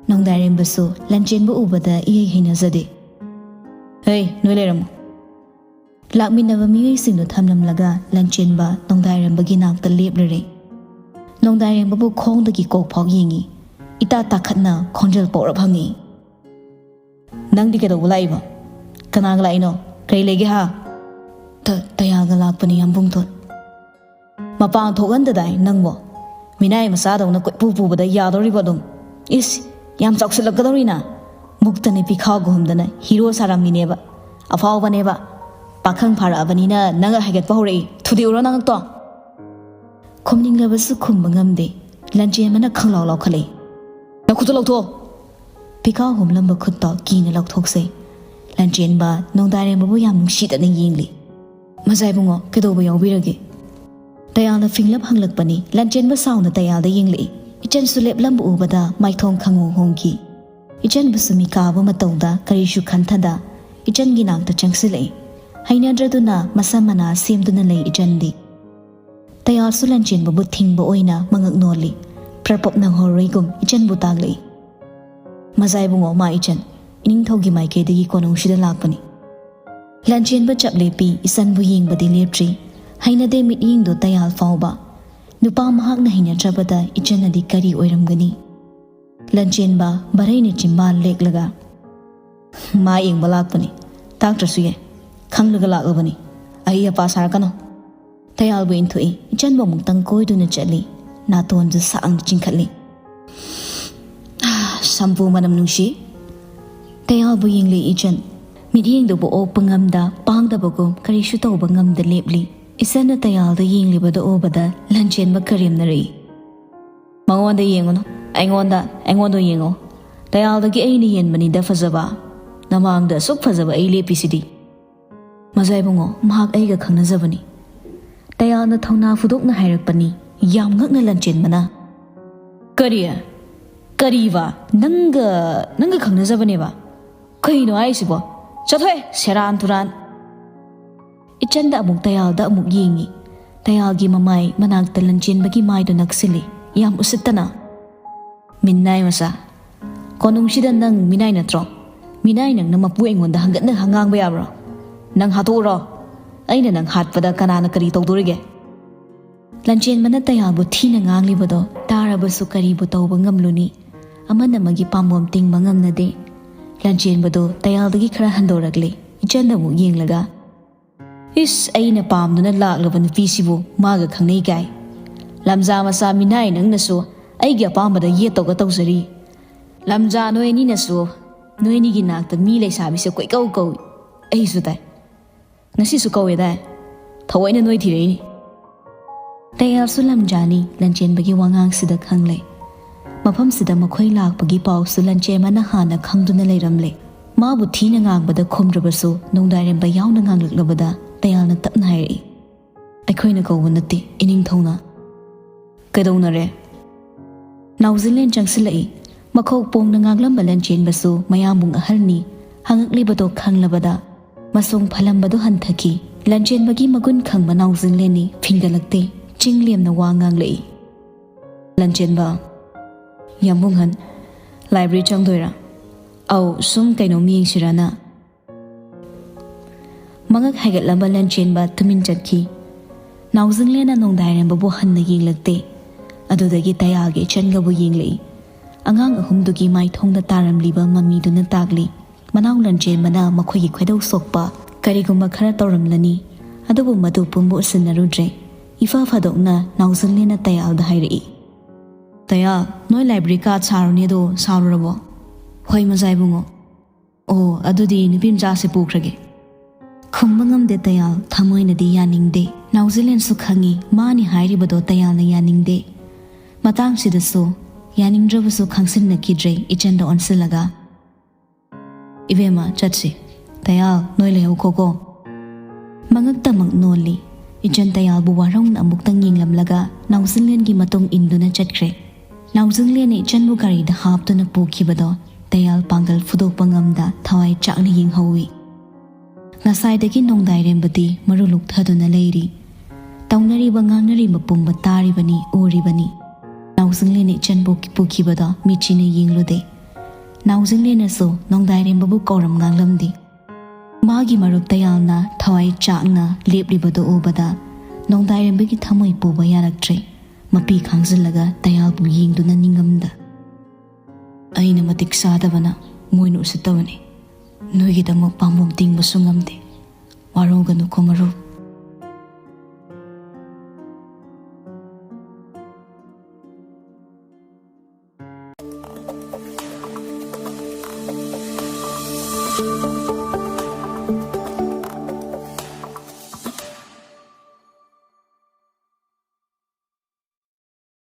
ꯅꯣꯡꯗꯥꯏꯔꯦꯝꯕꯁꯨ ꯂꯟꯆꯦꯟꯕ ꯎꯕꯗ ꯏꯍꯩ ꯍꯩꯅꯖꯗꯦ꯫ "ꯍꯦ, ꯅꯣꯏ ꯂꯩꯔꯝꯃꯣ꯫" ꯂꯥꯛꯃꯤꯟꯅꯕ ꯃꯤꯑꯣꯏꯁꯤꯡꯗꯨ ꯊꯝꯂꯝꯂꯒ ꯂꯟꯆꯦꯟꯕ ꯅꯣꯡꯗꯥꯏꯔꯦꯝꯕꯒꯤ ꯅꯥꯛꯇ ꯂꯦꯞꯂꯔꯦ꯫ ꯅꯣꯡꯗꯥꯏꯔꯦꯝꯕꯕꯨ ꯈꯣꯡꯗꯒꯤ ꯀꯣꯛ ꯐꯥꯎ ꯌꯦꯡꯉꯤ꯫ ꯏꯇꯥ ꯇꯥꯈꯠꯅ ꯈꯣꯟꯖꯦꯜ ꯄꯧꯔꯞ ꯍꯪꯉꯤ꯫ "ꯅꯪꯗꯤ ꯀꯩꯗꯧꯕ ꯂꯥꯛꯏꯕ? ꯀꯅꯥꯒ ꯂꯥꯛꯏꯅꯣ? ꯀꯔꯤ ꯂꯩꯒꯦ ꯍꯥ?" "ꯇ-, ꯇꯌꯥꯜꯒ ꯂꯥꯛꯄꯅꯤ, ꯌꯥꯝꯕꯨꯡꯊꯣꯟ꯫" ꯃꯄꯥꯟ ꯊꯣꯛꯍꯟꯗꯗꯥꯏ ꯅꯪꯕꯣ? ꯃꯤꯅꯥꯏ ꯃꯆꯥꯗꯧꯅ ꯀꯣꯏꯄꯨ ꯄꯨꯕꯗ ꯌꯥꯗꯧꯔꯤꯕ ꯑꯗꯨꯝ? ꯏꯁ, ꯌꯥꯝ ꯆꯥꯎꯁꯤꯜꯂꯛꯀꯗꯧꯔꯤꯅ꯫ ꯃꯨꯛꯇꯅ ꯄꯤꯈꯥꯎꯒ ꯍꯨꯝꯗꯅ ꯍꯤꯔꯣ ꯁꯥꯔꯝꯃꯤꯅꯦꯕ꯫ ꯑꯐꯥꯎꯕꯅꯦꯕ꯫ ꯄꯥꯈꯪ ꯐꯥꯔꯛꯑꯕꯅꯤꯅ ꯅꯪ ꯍꯥꯏꯒꯠꯄ ꯍꯧꯔꯛꯏ꯫ ꯊꯨꯗꯦꯛꯎꯔꯣ ꯅꯉꯛꯇꯣ? ꯈꯨꯝꯅꯤꯡꯂꯕꯁꯨ ꯈꯨꯝꯕ ꯉꯝꯗꯦ꯫ ꯂꯟꯆꯦꯟꯕꯅ ꯈꯪꯂꯥꯎ ꯂꯥꯎꯈꯠꯂꯛꯏ꯫ "ꯅꯈꯨꯠꯇꯣ ꯂꯧꯊꯣꯛꯑꯣ!" ꯄꯤꯈꯥꯎ ꯍꯨꯝꯂꯝꯕ ꯈꯨꯠꯇꯣ ꯀꯤꯅ ꯂꯧꯊꯣꯛꯆꯩ꯫ ꯂꯟꯆꯦꯟꯕ ꯅꯣꯡꯗꯥꯔꯦꯝꯕꯕꯨ ꯌꯥꯝ ꯅꯨꯡꯁꯤꯗꯅ ꯌꯦꯡꯂꯤ꯫ "ꯃꯖꯥ ꯏꯕꯨꯡꯉꯣ, ꯀꯩꯗꯧꯕ ꯌꯥꯎꯕꯤꯔꯒꯦ?" ꯇꯌꯥꯜꯅ ꯐꯤꯡꯂꯞ ꯍꯪꯂꯛꯄꯅꯤ꯫ ꯂꯟꯆꯦꯟꯕ ꯁꯥꯎꯅ ꯇꯌꯥꯜꯗ ꯌꯦꯡꯂꯛꯏ꯫ ꯏꯆꯟꯁꯨ ꯂꯦꯞꯂꯝꯕ ꯎꯕꯗ ꯃꯥꯏꯊꯣꯡ ꯈꯪꯍꯣꯡ ꯍꯣꯡꯈꯤ꯫ ꯏꯆꯟꯕꯨꯁꯨ ꯃꯤꯀꯥꯕ ꯃꯇꯧꯗ ꯀꯔꯤꯁꯨ ꯈꯟꯊꯗ ꯏꯆꯟꯒꯤ ꯅꯥꯛꯇ ꯆꯪꯁꯤꯜꯂꯛꯏ꯫ ꯍꯩꯅꯗ꯭ꯔꯗꯨꯅ ꯃꯁꯝ ꯃꯅꯥ ꯁꯦꯝꯗꯨꯅ ꯂꯩ ꯏꯆꯟꯗꯤ꯫ ꯇꯌꯥꯜꯁꯨ ꯂꯟꯆꯦꯟꯕꯕꯨ ꯊꯤꯡꯕ ꯑꯣꯏꯅ ꯃꯉꯛ ꯅꯣꯜꯂꯤ꯫ ꯄ꯭ꯔꯄꯞ ꯅꯪꯍꯧꯔꯣꯏꯒꯨꯝ ꯏꯆꯟꯕꯨ ꯇꯥꯛꯂꯛꯏ꯫ "ꯃꯖꯥ ꯏꯕꯨꯡꯉꯣ, ꯃꯥ ꯏꯆꯟ ꯏꯅꯤꯡꯊꯧꯒꯤ ꯃꯥꯏꯀꯩꯗꯒꯤ ꯀꯣꯅꯨꯡꯁꯤꯗ ꯂꯥꯛꯄꯅꯤ꯫" ꯂꯟꯆꯦꯟꯕ ꯆꯞ ꯂꯦꯞꯄꯤ, ꯏꯆꯟꯕꯨ ꯌꯦꯡꯕꯗꯤ ꯂꯦꯞꯇ꯭ꯔꯤ꯫ ꯍꯩꯅꯗꯦ ꯃꯤꯠꯌꯦꯡꯗꯨ ꯇꯌꯥꯜ ꯐꯥꯎꯕ꯫ ꯅꯨꯄꯥ ꯃꯍꯥꯛꯅ ꯍꯩꯅꯗ꯭ꯔꯕꯗ ꯏꯆꯟꯅꯗꯤ ꯀꯔꯤ ꯑꯣꯏꯔꯝꯒꯅꯤ? ꯂꯟꯆꯦꯟꯕ ꯚꯔꯩꯅ ꯆꯤꯝꯕꯥꯜ ꯂꯦꯛꯂꯒ, "ꯃꯥ ꯌꯦꯡꯕ ꯂꯥꯛꯄꯅꯤ, ꯇꯥꯛꯇ꯭ꯔꯁꯨ ꯌꯥꯏ, ꯈꯪꯂꯒ ꯂꯥꯛꯂꯕꯅꯤ, ꯑꯍꯩ ꯑꯄꯥ ꯁꯥꯔꯛꯀꯅꯨ꯫" ꯇꯌꯥꯜꯕꯨ ꯏꯟꯊꯣꯛꯏ, ꯏꯆꯟꯕꯨ ꯑꯃꯨꯛꯇꯪ ꯀꯣꯏꯗꯨꯅ ꯆꯠꯂꯤ, ꯅꯥꯇꯣꯟꯗꯨ ꯁꯥꯡꯅ ꯆꯤꯡꯈꯠꯂꯤ꯫ "ꯁꯝꯄꯨ ꯃꯅꯝ ꯅꯨꯡꯁꯤ꯫" ꯇꯌꯥꯜꯕꯨ ꯌꯦꯡꯂꯤ ꯏꯆꯟ꯫ ꯃꯤꯠꯌꯦꯡꯗꯨꯕꯨ ꯑꯣꯛꯄ ꯉꯝꯗ, ꯄꯥꯡꯗꯕꯒꯨꯝ ꯀꯔꯤꯁꯨ ꯇꯧꯕ ꯉꯝꯗ ꯂꯦꯞꯂꯤ꯫ ꯏꯆꯟꯅ ꯇꯌꯥꯜꯗ ꯌꯦꯡꯂꯤꯕꯗꯨ ꯎꯕꯗ ꯂꯟꯆꯦꯟꯕ ꯀꯔꯦꯝꯅꯔꯛꯏ꯫ "ꯃꯉꯣꯟꯗ ꯌꯦꯡꯉꯨꯅꯨ, ꯑꯩꯉꯣꯟꯗ, ꯑꯩꯉꯣꯟꯗ ꯌꯦꯡꯉꯣ꯫ ꯇꯌꯥꯜꯗꯒꯤ ꯑꯩꯅ ꯍꯦꯟꯕꯅꯤꯗ ꯐꯖꯕ꯫ ꯅꯃꯥꯡꯗ ꯑꯁꯨꯛ ꯐꯖꯕ ꯑꯩ ꯂꯦꯞꯄꯤꯁꯤꯗꯤ꯫" "ꯃꯖꯥ ꯏꯕꯨꯡꯉꯣ, ꯃꯍꯥꯛ ꯑꯩꯒ ꯈꯪꯅꯖꯕꯅꯤ꯫" ꯇꯌꯥꯜꯅ ꯊꯧꯅꯥ ꯐꯨꯗꯣꯛꯅ ꯍꯥꯏꯔꯛꯄꯅꯤ꯫ ꯌꯥꯝ ꯉꯛꯅ ꯂꯟꯆꯦꯟꯕꯅ, "ꯀꯔꯤ? ꯀꯔꯤꯕ? ꯅꯪꯒ, ꯅꯪꯒ ꯈꯪꯅꯖꯕꯅꯦꯕ? ꯀꯩꯅꯣ ꯍꯥꯏꯁꯤꯕꯣ? ꯆꯠꯊꯣꯛꯑꯦ, ꯁꯦꯔꯥꯟ ꯇꯨꯔꯥꯟ!" ꯏꯆꯟꯗ ꯑꯃꯨꯛ ꯇꯌꯥꯜꯗ ꯑꯃꯨꯛ ꯌꯦꯡꯉꯤ꯫ ꯇꯌꯥꯜꯒꯤ ꯃꯃꯥꯏ ꯃꯅꯥꯛꯇ ꯂꯟꯆꯦꯟꯕꯒꯤ ꯃꯥꯏꯗꯨ ꯅꯛꯁꯤꯜꯂꯤ, ꯌꯥꯝ ꯎꯁꯤꯠꯇꯅ꯫ "ꯃꯤꯅꯥꯏ ꯃꯆꯥ, ꯀꯣꯅꯨꯡꯁꯤꯗ ꯅꯪ ꯃꯤꯅꯥꯏ ꯅꯠꯇ꯭ꯔꯣ? ꯃꯤꯅꯥꯏ ꯅꯪꯅ ꯃꯄꯨ ꯑꯩꯉꯣꯟꯗ ꯍꯪꯒꯠꯅ ꯉꯥꯡꯕ ꯌꯥꯕ꯭ꯔꯣ? ꯅꯪ ꯍꯥꯠꯇꯣꯛꯎꯔꯣ? ꯑꯩꯅ ꯅꯪ ꯍꯥꯠꯄꯗ ꯀꯅꯥꯅ ꯀꯔꯤ ꯇꯧꯗꯣꯔꯤꯒꯦ?" ꯂꯟꯆꯦꯟꯕꯅ ꯇꯌꯥꯜꯕꯨ ꯊꯤꯅ ꯉꯥꯡꯂꯤꯕꯗꯣ ꯇꯥꯔꯕꯁꯨ ꯀꯔꯤꯕꯨ ꯇꯧꯕ ꯉꯝꯂꯨꯅꯤ? ꯑꯃꯅ ꯑꯃꯒꯤ ꯄꯥꯝꯕꯣꯝ ꯇꯤꯡꯕ ꯉꯝꯅꯗꯦ꯫ ꯂꯟꯆꯦꯟꯕꯗꯨ ꯇꯌꯥꯜꯗꯒꯤ ꯈꯔ ꯍꯟꯗꯣꯔꯛꯂꯦ, ꯏꯆꯟꯗ ꯑꯃꯨꯛ ꯌꯦꯡꯂꯒ, "ꯏꯁ, ꯑꯩꯅ ꯄꯥꯝꯗꯨꯅ ꯂꯥꯛꯂꯕ ꯅꯨꯄꯤꯁꯤꯕꯨ ꯃꯥꯒ ꯈꯪꯅꯩ ꯀꯥꯏ? ꯂꯝꯖꯥ ꯃꯆꯥ ꯃꯤꯅꯥꯏ ꯅꯪꯅꯁꯨ ꯑꯩꯒꯤ ꯑꯄꯥꯝꯕꯗ ꯌꯦꯠ ꯇꯧꯒ ꯇꯧꯖꯔꯤ꯫ ꯂꯝꯖꯥ ꯅꯣꯏ ꯑꯅꯤꯅꯁꯨ ꯅꯣꯏ ꯑꯅꯤꯒꯤ ꯅꯥꯛꯇ ꯃꯤ ꯂꯩꯁꯥꯕꯤꯁꯦ ꯀꯣꯏꯀꯧ ꯀꯧꯏ꯫ ꯑꯩꯁꯨ ꯇꯥꯏ, ꯉꯁꯤꯁꯨ ꯀꯧꯋꯦꯗꯥꯏ? ꯊꯑꯣꯏꯅ ꯅꯣꯏ ꯊꯤꯔꯛꯏꯅꯤ꯫" ꯇꯌꯥꯜꯁꯨ ꯂꯝꯖꯥꯅꯤ ꯂꯟꯆꯦꯟꯕꯒꯤ ꯋꯥꯉꯥꯡꯁꯤꯗ ꯈꯪꯂꯦ꯫ ꯃꯐꯝꯁꯤꯗ ꯃꯈꯣꯏ ꯂꯥꯛꯄꯒꯤ ꯄꯥꯎꯁꯨ ꯂꯟꯆꯦꯟꯕꯅ ꯍꯥꯟꯅ ꯈꯪꯗꯨꯅ ꯂꯩꯔꯝꯂꯦ꯫ ꯃꯥꯕꯨ ꯊꯤꯅ ꯉꯥꯡꯕꯗ ꯈꯨꯝꯗ꯭ꯔꯕꯁꯨ ꯅꯣꯡꯗꯥꯏꯔꯦꯝꯕ ꯌꯥꯎꯅ ꯉꯥꯡꯂꯛꯂꯕꯗ ꯇꯌꯥꯜꯅ ꯇꯞꯅ ꯍꯥꯏꯔꯛꯏ, "ꯑꯩꯈꯣꯏꯅ ꯀꯧꯕ ꯅꯠꯇꯦ, ꯏꯅꯤꯡꯊꯧꯅ꯫" "ꯀꯩꯗꯧꯅꯔꯦ?" ꯅꯥꯎꯖꯤꯂꯦꯟ ꯆꯪꯁꯤꯜꯂꯛꯏ꯫ ꯃꯈꯧ ꯄꯣꯡꯅ ꯉꯥꯡꯂꯝꯕ ꯂꯟꯆꯦꯟꯕꯁꯨ ꯃꯌꯥꯝꯕꯨꯡ ꯑꯍꯜꯅꯤ ꯍꯪꯉꯛꯂꯤꯕꯗꯣ ꯈꯪꯂꯕꯗ ꯃꯁꯣꯡ ꯐꯜꯂꯝꯕꯗꯣ ꯍꯟꯊꯈꯤ꯫ ꯂꯟꯆꯦꯟꯕꯒꯤ ꯃꯒꯨꯟ ꯈꯪꯕ ꯅꯥꯎꯖꯤꯂꯦꯟꯅꯤ ꯐꯤꯡꯒꯠꯂꯛꯇꯦ, ꯆꯤꯡ ꯂꯦꯝꯅ ꯋꯥ ꯉꯥꯡꯂꯛꯏ꯫ "ꯂꯟꯆꯦꯟꯕ꯫" "ꯌꯥꯝꯕꯨꯡꯍꯟ, ꯂꯥꯏꯕ꯭ꯔꯦꯔꯤ ꯆꯪꯗꯣꯏꯔꯥ?" "ꯑꯧ, ꯁꯨꯝ ꯀꯩꯅꯣꯝ ꯌꯦꯡꯁꯤꯔꯅ꯫" ꯃꯉꯛ ꯍꯥꯏꯒꯠꯂꯝꯕ ꯂꯟꯆꯦꯟꯕ ꯇꯨꯃꯤꯟ ꯆꯠꯈꯤ꯫ ꯅꯥꯎꯖꯤꯡꯂꯦꯟꯅ ꯅꯣꯡꯗꯥꯏꯔꯦꯝꯕꯕꯨ ꯍꯟꯅ ꯌꯦꯡꯂꯛꯇꯦ꯫ ꯑꯗꯨꯗꯒꯤ ꯇꯌꯥꯜꯒꯤ ꯏꯆꯟꯒꯕꯨ ꯌꯦꯡꯂꯛꯏ꯫ ꯑꯉꯥꯡ ꯑꯍꯨꯝꯗꯨꯒꯤ ꯃꯥꯏꯊꯣꯡꯗ ꯇꯥꯔꯝꯂꯤꯕ ꯃꯃꯤꯗꯨꯅ ꯇꯥꯛꯂꯤ, ꯃꯅꯥꯎ ꯂꯟꯆꯦꯟꯕꯅ ꯃꯈꯣꯏꯒꯤ ꯈꯣꯏꯗꯧ ꯁꯣꯛꯄ ꯀꯔꯤꯒꯨꯝꯕ ꯈꯔ ꯇꯧꯔꯝꯂꯅꯤ꯫ ꯑꯗꯨꯕꯨ ꯃꯗꯨ ꯄꯨꯝꯕ ꯎꯁꯤꯟꯅꯔꯨꯗ꯭ꯔꯦ꯫ ꯏꯐ ꯐꯥꯗꯣꯛꯅ ꯅꯥꯎꯖꯤꯡꯂꯦꯟꯅ ꯇꯌꯥꯜꯗ ꯍꯥꯏꯔꯛꯏ, "ꯇꯌꯥꯜ, ꯅꯣꯏ ꯂꯥꯏꯕ꯭ꯔꯦꯔꯤ ꯀꯥ ꯁꯥꯔꯨꯅꯦꯗꯣ ꯁꯥꯔꯨꯔꯕꯣ?" "ꯍꯣꯏ, ꯃꯖꯥ ꯏꯕꯨꯡꯉꯣ꯫" "ꯑꯣ, ꯑꯗꯨꯗꯤ ꯅꯨꯄꯤ ꯃꯆꯥꯁꯦ ꯄꯨꯈ꯭ꯔꯒꯦ꯫" ꯈꯨꯝꯕ ꯉꯝꯗꯦ ꯇꯌꯥꯜ, ꯊꯃꯣꯏꯅꯗꯤ ꯌꯥꯅꯤꯡꯗꯦ꯫ ꯅꯥꯎꯖꯤꯂꯦꯟꯁꯨ ꯈꯪꯏ, ꯃꯥꯅꯤ ꯍꯥꯏꯔꯤꯕꯗꯣ ꯇꯌꯥꯜꯅ ꯌꯥꯅꯤꯡꯗꯦ꯫ ꯃꯇꯥꯡꯁꯤꯗꯁꯨ ꯌꯥꯅꯤꯡꯗ꯭ꯔꯕꯁꯨ ꯈꯪꯁꯤꯟꯅꯈꯤꯗ꯭ꯔꯦ ꯏꯆꯟꯗ ꯑꯣꯟꯁꯤꯜꯂꯒ, "ꯏꯕꯦꯝꯃ, ꯆꯠꯁꯤ꯫ ꯇꯌꯥꯜ, ꯅꯣꯏ ꯂꯩꯍꯧꯈꯣꯀꯣ꯫" ꯃꯉꯛꯇꯃꯛ ꯅꯣꯜꯂꯤ꯫ ꯏꯆꯟ ꯇꯌꯥꯜꯕꯨ ꯋꯥꯔꯧꯅ ꯑꯃꯨꯛꯇꯪ ꯌꯦꯡꯂꯝꯂꯒ ꯅꯥꯎꯖꯤꯂꯦꯟꯒꯤ ꯃꯇꯨꯡ ꯏꯟꯗꯨꯅ ꯆꯠꯈ꯭ꯔꯦ꯫ ꯅꯥꯎꯖꯤꯂꯦꯟꯅ ꯏꯆꯟꯕꯨ ꯒꯥꯔꯤꯗ ꯍꯥꯞꯇꯨꯅ ꯄꯨꯈꯤꯕꯗꯣ ꯇꯌꯥꯜ ꯄꯥꯡꯒꯜ ꯐꯨꯗꯣꯛꯄ ꯉꯝꯗ ꯊꯋꯥꯏ ꯆꯥꯛꯅ ꯌꯦꯡꯍꯧꯏ꯫ ꯉꯁꯥꯏꯗꯒꯤ ꯅꯣꯡꯗꯥꯏꯔꯦꯝꯕꯗꯤ ꯃꯔꯨ ꯂꯨꯛꯊꯗꯨꯅ ꯂꯩꯔꯤ꯫ ꯇꯧꯅꯔꯤꯕ ꯉꯥꯡꯅꯔꯤꯕ ꯄꯨꯝꯕ ꯇꯥꯔꯤꯕꯅꯤ, ꯎꯔꯤꯕꯅꯤ꯫ ꯅꯥꯎꯖꯤꯡꯂꯦꯟꯅ ꯏꯆꯟꯕꯨ ꯄꯨꯈꯤꯕꯗꯣ ꯃꯤꯠꯆꯤꯅ ꯌꯦꯡꯂꯨꯗꯦ꯫ ꯅꯥꯎꯖꯤꯡꯂꯦꯟꯅꯁꯨ ꯅꯣꯡꯗꯥꯏꯔꯦꯝꯕꯕꯨ ꯀꯧꯔꯝ ꯉꯥꯡꯂꯝꯗꯦ꯫ ꯃꯥꯒꯤ ꯃꯔꯨꯞ ꯇꯌꯥꯜꯅ ꯊꯋꯥꯏ ꯆꯥꯛꯅ ꯂꯦꯞꯂꯤꯕꯗꯨ ꯎꯕꯗ ꯅꯣꯡꯗꯥꯏꯔꯦꯝꯕꯒꯤ ꯊꯃꯣꯏ ꯄꯨꯕ ꯌꯥꯔꯛꯇ꯭ꯔꯦ꯫ ꯃꯄꯤ ꯈꯥꯡꯖꯤꯜꯂꯒ ꯇꯌꯥꯜꯕꯨ ꯌꯦꯡꯗꯨꯅ ꯅꯤꯡꯉꯝꯗ, "ꯑꯩꯅ ꯃꯇꯤꯛ ꯆꯥꯗꯕꯅ ꯃꯣꯏꯅ ꯎꯁꯤꯠꯇꯕꯅꯤ꯫ ꯅꯣꯏꯒꯤꯗꯃꯛ ꯄꯥꯝꯕꯣꯝ ꯇꯤꯡꯕꯁꯨ ꯉꯝꯗꯦ꯫ ꯋꯥꯔꯧꯒꯅꯨꯀꯣ ꯃꯔꯨꯞ꯫